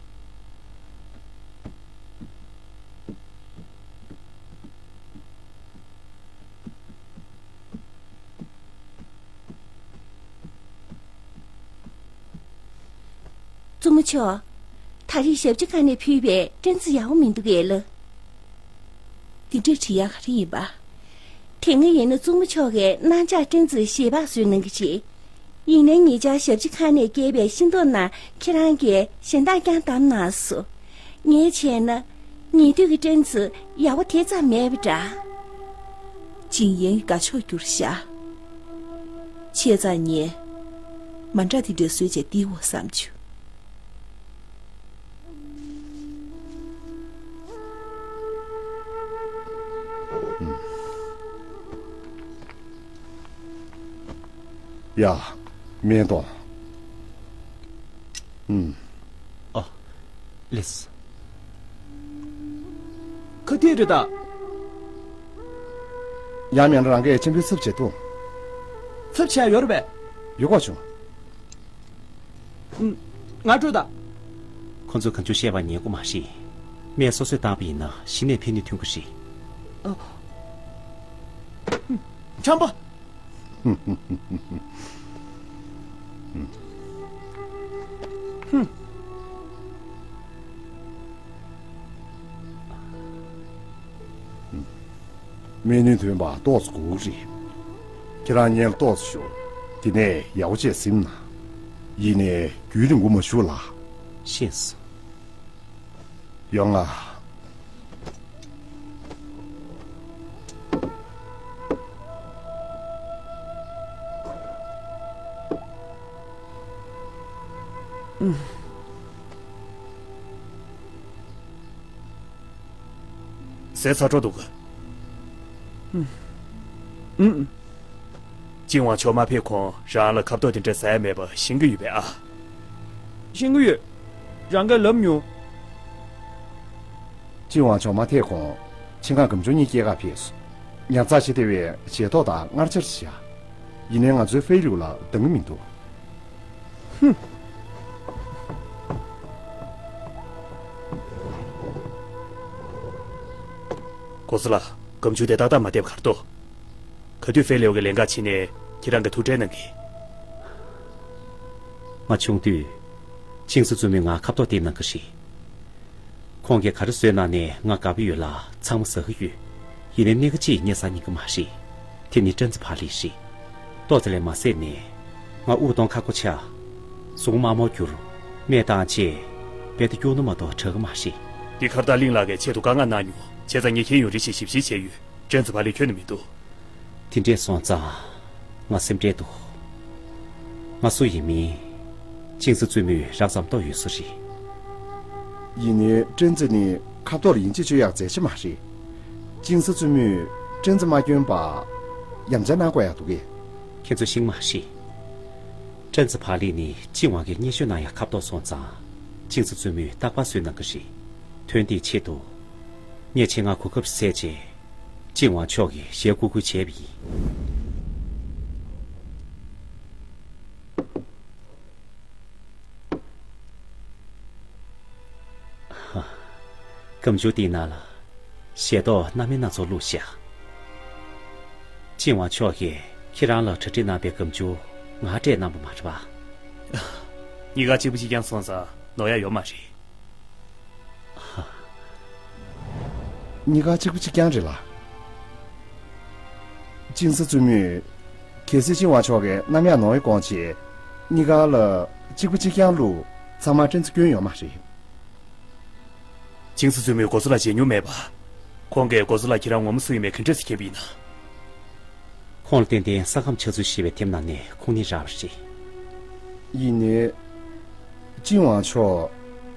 བཙུན་མོ་མཆོག་ད་རེས་ཞབས་ཕྱི་ཁང་ནས་ཕུལ་བའི་སྤྲིན་ཚི་ཡག་པོ་མི་འདུག་གས་ལགས། དེ་འདྲས་དྲི་ཡག་ག་རེ་ཡིན་པ། དེ་སྔ་ཡིན་ན་བཙུན་མོ་མཆོག་གིས་གནང་འཆའ་སྤྲིན་ཚི་ཞལ་འབག་བཟོས་གནང་གི་རེད། ཡིན་ནའི་ཉེ་ཆར་ཞབས་ཕྱི་ཁང་ནས་བསྐྱལ་བའི་ཤིང་ཏོག་ནང་ཁྱེད་རང་གིས་གཞན་དག་ཀྱང་བདམས་གནང་སོང་། ངས་བྱས་ན། ཉེ་དུས་ཀྱི་སྤྲིན་ཚི་ཡག་པོ་དེ་ཙམ་མེད་པ་འདྲ། ཅིང་ཡན་དགའ་ཕྱོགས་གྱུར་ཤག་ཆེ་ཙང་ངས་མ་འདྲ་དེ་འདྲ་བཟོས་བྱས་བསྡད་འོ་བསམ་བྱུང་། ཡ། སྨན་གཏོང་། ཨུམ། ཨ། ལེས། ཁ་ཐིག་རེད་ད། ཡང་མིན་རང་གིས་གཅིན་པའི་ཚབ་བྱེད་དོ། ཚབ་བྱས་ཡོད་རེད་པས། ཡོད་གོ་བྱུང་། ཨུམ། ང་སྤྲོད་ད། ཁོ་ཚོས་གང་བྱུང་བཤད་པ་ཉན་གི་མ་རེད། སྨན་སོ་སོས་བཏང་པ་ཡིན་ན་གཞི་ནས་ཕན་ནུས་ཐོན་གི་རེད། ཨ། ཁྲམ་པ། སྨན་ནུས་ཐོན་པ་ཏོག་ཙམ་སྒུག་རེད། ཁྱེད་རང་ཉལ་ཏོག་ཙམ་ཞོག་དེ་ནས་ཡག་པོ་བྱས་ཟིམ་ན། ཡིན་ནའི་རྒྱུན་རིང་པོ་མ་བཞུགས་ལ། ཤེས་སོང་། ཡོང་ང་། ཟས་ཚར་འགྲོ་འདུག་ག་ཨུམ། ཨུམ། ཅིན་ཝང་མཆོག་མ་ཕེབས་གོང་རང་ལ་ཁ་ཏོག་དེ་འདྲ་ཟ་ཡ་མེད་པ་ཤེས་ཀྱི་ཡོད་པས་ཨ། ཤེས་ཀྱི་ཡོད། རང་གིས་ལབ་མྱོང་། ཅིན་ཝང་མཆོག་མ་ཕེབས་གོང་ཆིན་ཁང་སྒམ་ཆུང་གཉིས་སྐྱེལ་ག་ཕེབས་སོང་། ཉར་ཚགས་བྱེད་བདེ་བའི་ཞལ་ཏོག་དང་མངར་ཆ་རེད་ཤག་ཡིན་ནའི་ང་ཚོའི་ཧྥེ་ལུག་ལ་འདང་གི་མི་འདུག་ཧུམ། གོ་ས་ལ། སྒམ་ཆུང་དེ་ཏག་ཏག་མ་བསྡད་པ་ག་རེ་འདུག་ག་དུས་ཧྥེ་ལེའུ་གི་ལས་འགན་ཕྱིན་ནས་ཁྱེད་རང་གི་ཐུགས་ཁྲལ་གནང་གི། ང་ཆུང་དུས། ཅིང་སི་བཙུན་མོས་ང་ཁ་ཏོག་སྟེར་གནང་གི་རེད། ཁོང་གིས་ག་རེ་བཟོས་གནང་ནའི་ང་དགའ་པོ་ཡོད་ལ་ཚང་མ་ཟ་གི་ཡོད། ཡིན་ནའི་སྣེ་ཁ་གཅིག་ངས་ཟ་ཉན་གི་མ་རེད། དེ་ནི་སྤྲིན་ཚི་བག་ལེབ་རེད། ཏོག་ཙམ་ལས་མ་ཟད་ནས། ང་དབུགས་གཏོང་ཁག་པོ་ཆགས། གཟུགས་པོ་དམར་མོ་གྱུར། སྨན་བཏང་རྗེས། རྦད་དེ་སྐྱུག་ན་མ་གཏོགས་དྲག་གི་མ་རེད། འདི་ཁ་བརྡ་གླིང་ལགས་ཀྱིས་ཆེད་དུ་བཀའ་མངགས་གནང་མྱོང་། བྱས་ཙང་ངས་ཁྱེད་ཡོང་རེ་ཞིག་ཞིབ་བཤེར་བྱས་ཡོད། སྤྲིན་ཚི་བག་ལེབ་ཁྱོན་ནས་མི་འདུག་དེ་འདྲས་སོང་ཙང་། ང་སེམས་ཁྲལ་འདུག་ང་སུ་ཡིན་མིན། ཅིང་སི་བཙུན་མོས་རགས་ཙམ་རྟོགས་ཡོད་ས་རེད། ཡིན་ནའི་སྤྲིན་ཚི་ནི་ཁ་ཐོག་ལ་ཡིན་གཅིག་སྤྱོད་ཡག་མཛད་ཆེ་མ་རེད། ཅིང་སི་བཙུན་མོས་སྤྲིན་ཚི་མ་སྐྱོན་པ། ཡ་མཚན་གནང་དགོས་ཡག་འདུག་གས། ཁྱེད་ཚོས་ཤེས་མ་རེད། སྤྲིན་ཚི་བག་ལེབ་ནི་ཅིན་ཝང་གིས་བརྙས་བཅོས་གནང་ཡག་ཁ་ཐོག་སོང་ཙང་། ཅིང་སི་བཙུན་མོས་རྟག་པར་བཟོས་གནང་གི་རེད། དོན་དེའི་ཆེད་དུ། ངས་ཆེད་མངགས་གོ་སྐབས་ཤིག་བཙལ་རྗེས། ཅིན་ཝང་མཆོག་གི་ཞལ་བཀུར་བཀུར་བྱས་པ་ཡིན། ཧ། སྒམ་ཆུང་དེའི་ནང་ལ་ཞལ་ཏོག་སྣ་མིན་སྣ་ཚོགས་བླུགས་བཞག་ཅིན་ཝང་མཆོག་གིས་ཁྱེད་རང་ལ་གྲ་སྒྲིག་གནང་པའི་སྒམ་ཆུང་ང་སྤྲད་གནང་པ་མ་རེད་པ། གཉིས་ཀ་གཅིག་པ་གཅིག་རྐྱང་སོང་ཙང་ནོར་ཡ་ཡོད་མ་རེད། གཉིས་ཀ་གཅིག་པ་གཅིག་རྐྱང་རེད་ལ། ཅིང་སི་བཙུན་མོས་ གལ་སྲིད་ཅིན་ཝང་ཕྱོགས་ཀྱིས་གནམ་ཡག་ནོར་བའི་དགོངས་བྱས། གཉིས་ཀ་ལ་གཅིག་པ་གཅིག་རྐྱང་བླུགས། ཚང་མ་སྤྲན་ཚུ་སྐྱོན་ཡོད་མ་རེད། ཅིང་སི་བཙུན་མོས་འགོ་གཙོ་ལགས་མཇལ་མྱོང་མེད་པ། ཁོང་གིས་འགོ་གཙོ་ལགས་ཁྱེད་རང་ངོ་མ་སུ་ཡིན་མིན་ག་འདྲས་སེ་མཁྱེན་པ་ཡིན་ན། ཁོང་ལ་བརྟེན་ཏེ་ས་ཁམས་ཆགས་ཚུལ་ཤེས་པའི་དེབ་ནང་ནས་ཁུངས་སྣེ་རག་པ་རེད། ཡིན་ནའི། ཅིན་ཝང་ཕྱོགས་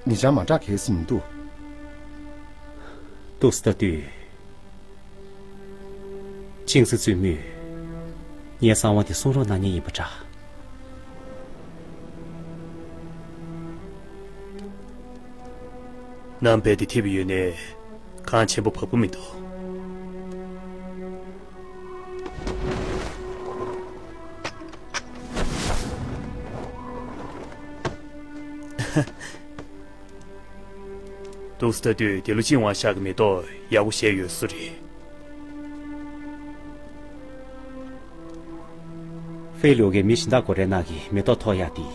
ཉེ་ཆར་མ་གྲགས་གལ་སྲིད་མི་འདུག་འདུག་སེ་ལྟ་དུས། ཅིང་སི་བཙུན་མོས་ངའི་གསང་བ་དེ་གསུང་རོགས་གནང་མཁན་ཡིན་པ་འདྲ། གནམ་དཔེ་དེ་འཐིབས་ཡོད་ནའི་གངས་ཆེན་པོ་བབས་པ་མི་འདུག་འདུག་སེ་ལྟ་དུས་དེ་ལོ་ཅིན་ཝང་ཤག་གི་མེ་ཏོག་ཡག་པོ་བཞད་ཡོད་བཟོ་རེད། ཧྥེ་ལུའུ་གིས་མི་གཞན་དག་གོ་རེ་ནག་གི་མེ་ཏོག་ཐོག་ཡག་དེ་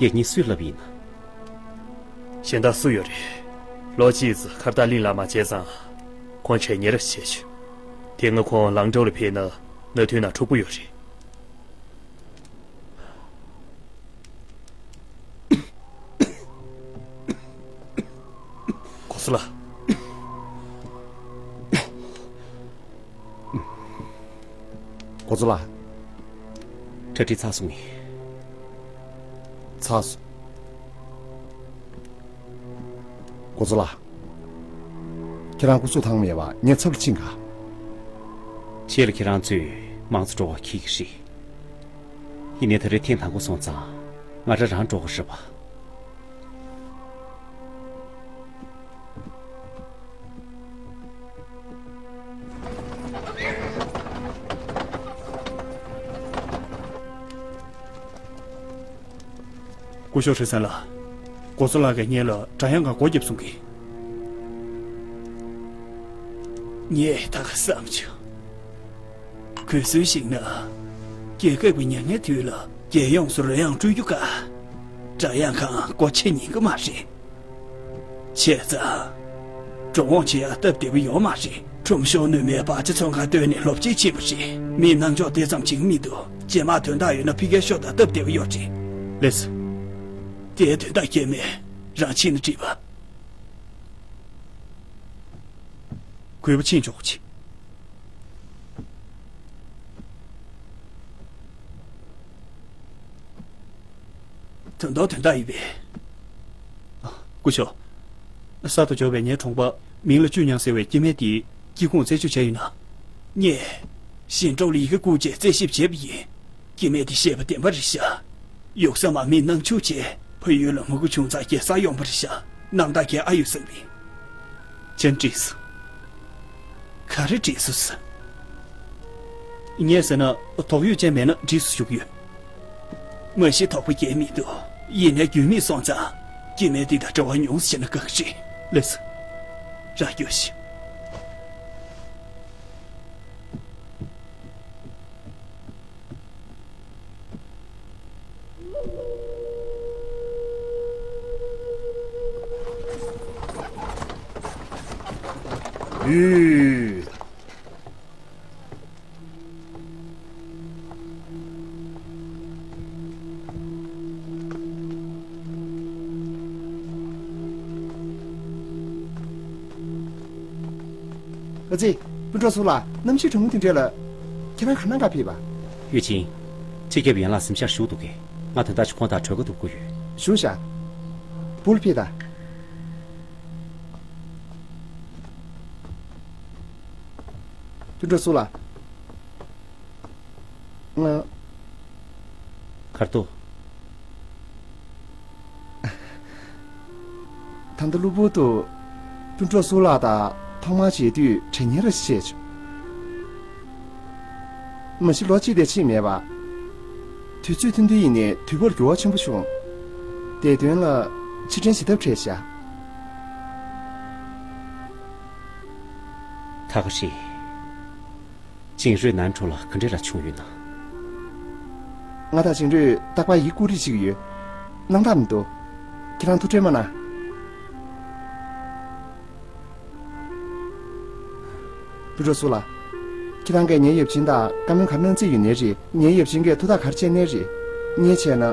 ཡག་ཉེས་སུས་ལབ་ཡིན། གཞན་དག་སུ་ཡོད་རེད། ལོ་གཅིག་ཙམ་ཁ་བརྡ་གླིང་ལ་མ་བྱས་ཙང་། ཁོང་དྲན་ཉེ་ར་བྱས་བྱུང་། དེ་སྔ་ཁོང་ལང་ཀྲོའུ་ལ་ཕེབས་ན་མནའ་མཐུན་ནང་འཁྲུག་པོ་ཡོད་རེད། འགོ་གཙོ་ལགས། འགོ་གཙོ་ལགས། གྲ་སྒྲིག་ཚར་སོང་ངས། ཚར་སོང་། འགོ་གཙོ་ལགས། ཁྱེད་རང་སྐུ་གཟུགས་ཐང་མེད་པ་ངས་ཚབ་ཀྱིས་ཕྱིན་ག། ཆེད་ལ་ཁྱེད་རང་ཚོས་མང་གཙོ་སྤྲོ་བ་འཁྱེར་གྱི་རེད། ཡིན་ནའི་ད་རེས་ཐེངས་དང་པོ་སོང་ཙང་ང་རང་རང་སྤྲོ་གི་རེད་པ། སྐུ་ཞབས་ཧྲི་སན་ལགས། འགོ་གཙོ་ལགས་ཀྱིས་ངེད་ལ་སྒྲ་དབྱངས་སྒར་སྒོ་བརྒྱབ་གསུང་གི། ངས་ད་ག་བསམ་བྱུང་། གུས་སྲོལ་བཞིན་ན། རྒྱལ་ཁབ་ཀྱི་མྱ་ངན་དུས་ལ་རྒྱལ་ཡོངས་སུ་རོལ་དབྱངས་སྤྲོད་རྒྱུ་ག། སྒྲ་དབྱངས་སྒར་སྒོ་ཕྱེ་ཉན་གི་མ་རེད། བྱས་ཙང་། འགྲོ་འོང་བྱེད་ཡག་སྟབས་བདེ་པོ་ཡོད་མ་རེད། ཁྲོམ་གཞུང་ནུས་མེད་བག་ཆགས་ཚོང་ཁང་བཏོན་ནས་ལོ་གཅིག་ཕྱིན་པ་རེད། མིའི་སྣང་ཕྱོགས་དེ་ཙམ་བྱེད་ཀྱི་མི་འདུག་རྗེས་མ་དོན་དག་ཡོད་ན་ཕ་གིར་ཤོག་དང་སྟབས་བདེ་པོ་ཡོད་རེད། ལགས་སོ། དེའི་དོན་དག་སྐྱེལ་མེད་རང་ཕྱིན་ན་འགྲིག་པ། གུས་པ་ཕྱིན་ཆོག་ཅིག་དོན་དག་དོན་དག་ཡིན་པས། སྐུ་ཞབས། གསར་དུ་འབྱོར་བའི་ངའི་གྲོང་པ་མིང་ལ་ཅུས་ཉང་ཟེར་བའི་སྐྱེ་དམན་དེའི་སྐྱེ་ཁུངས་རྩད་གཅོད་བྱས་ཡོད་ན། ངས་ཞིང་འབྲོག་ལ་ཡི་གེ་བསྐུར་རྗེས་རྩད་ཞིབ་བྱས་པ་ཡིན། སྐྱེ་དམན་དེ་བཤད་པ་བདེན་པ་རེད་ཤག་ཡོད་ས་མ་མིན་ནང་ཆུང་བྱས་ཕ་ཡུལ་ལ་མ་སྐུ་བྱུང་ཙང་རྒྱལ་སར་ཡོང་པ་རེད་ཤག་རྣམ་ཐར་གས་ཨ་ཡོད་བསམ་པས། ཅན་བྲིས་སོ། ག་རེ་བྲིས་སོ་ཟེར། ངས་ཟེར་ན་དོགས་ཡོད་ཅན་མེད་ན་བྲིས་སུ་བཅུག་ཡོད། མ་གཞི་དོགས་པ་གས་མི་འདུག་ཡིན་ནའི་རྒྱུས་མེད་སོང་ཙང་སྐྱེ་དམན་འདི་དང་འབྲེལ་བ་ཉུང་ཟེར་ན་དགའ་གི་རེད། ལགས་སོ། རང་རྒྱུགས་ཤིག་ཡུས། ཨ་ཙི། སྤུན་གྲོགས་ཚོ་ལ་གནམ་གཤིས་གྲང་མོ་དེ་འདྲ་ལ། ཁྱེད་རང་ག་ནང་ག་ཕེབས་པ། ཡུས་ཅིན། སྤྱི་ཁྱབ་ཡན་ལག་གཟིམ་ཤག་བཞུགས་འདུག་གས། ང་དོན་དག་ཅིག་ཁོང་དང་གྲོས་ཁ་གཏོང་དགོས་ཡོད། བཞུགས་ཤག་བུ་ལ་ཕེབས་དང་། སྤུན་གྲོགས་ཚོ་ལ། ང་། གར་འདུག་ད་ལྟ་གློ་བུར་དུ་སྤུན་གྲོགས་སུ་ལགས་དང་ཐོག་མར་མཇལ་དུས་དྲན་ཉེ་ར་ཞིག་བྱས་བྱུང་། མ་གཞི་ལོ་གཅིག་དེ་ཕྱིན་མེད་པ། དུས་ཚོད་ཐུང་ཐུང་ཡིན་ནའི་དུས་བབ་འགྱུར་བ་ཆེན་པོ་བྱུང་། བདེ་དོན་ལ་ཕྱིར་དྲན་བྱེད་ཐབས་བྲལ་ཤག་ད་ག་རེད། ཅིང་རུས་ནན་ཁྲོད་ལ་ག་འདྲས་ར་བྱུང་ཡོད་ན། ང་དང་ཅིང་རུས་རྟག་པར་ཡིག་སྐུར་རེས་བྱེད་ཀྱི་ཡོད། སྣང་དག་མི་འདུག་ཁྱེད་རང་ཐུགས་ཁྲལ་མ་གནང་། སྤུན་གྲོགས་ཚོ་ལ། ཁྱེད་རང་གིས་ངའི་ཡབ་ཆེན་དང་བཀའ་མོལ་ག་རེ་གནང་རྩིས་ཡོད་ནའི་རེད། ངའི་ཡབ་ཆེན་གྱིས་ཐུགས་ཐག་ག་རེ་བཅད་ནའི་རེད། ངས་བྱས་ན།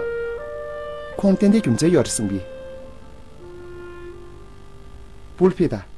ཁོང་ཏན་ཏན་རྒྱུ་མཚན་ཡོད་རེད་བསམ་གི། པུལ་ཕི་ད།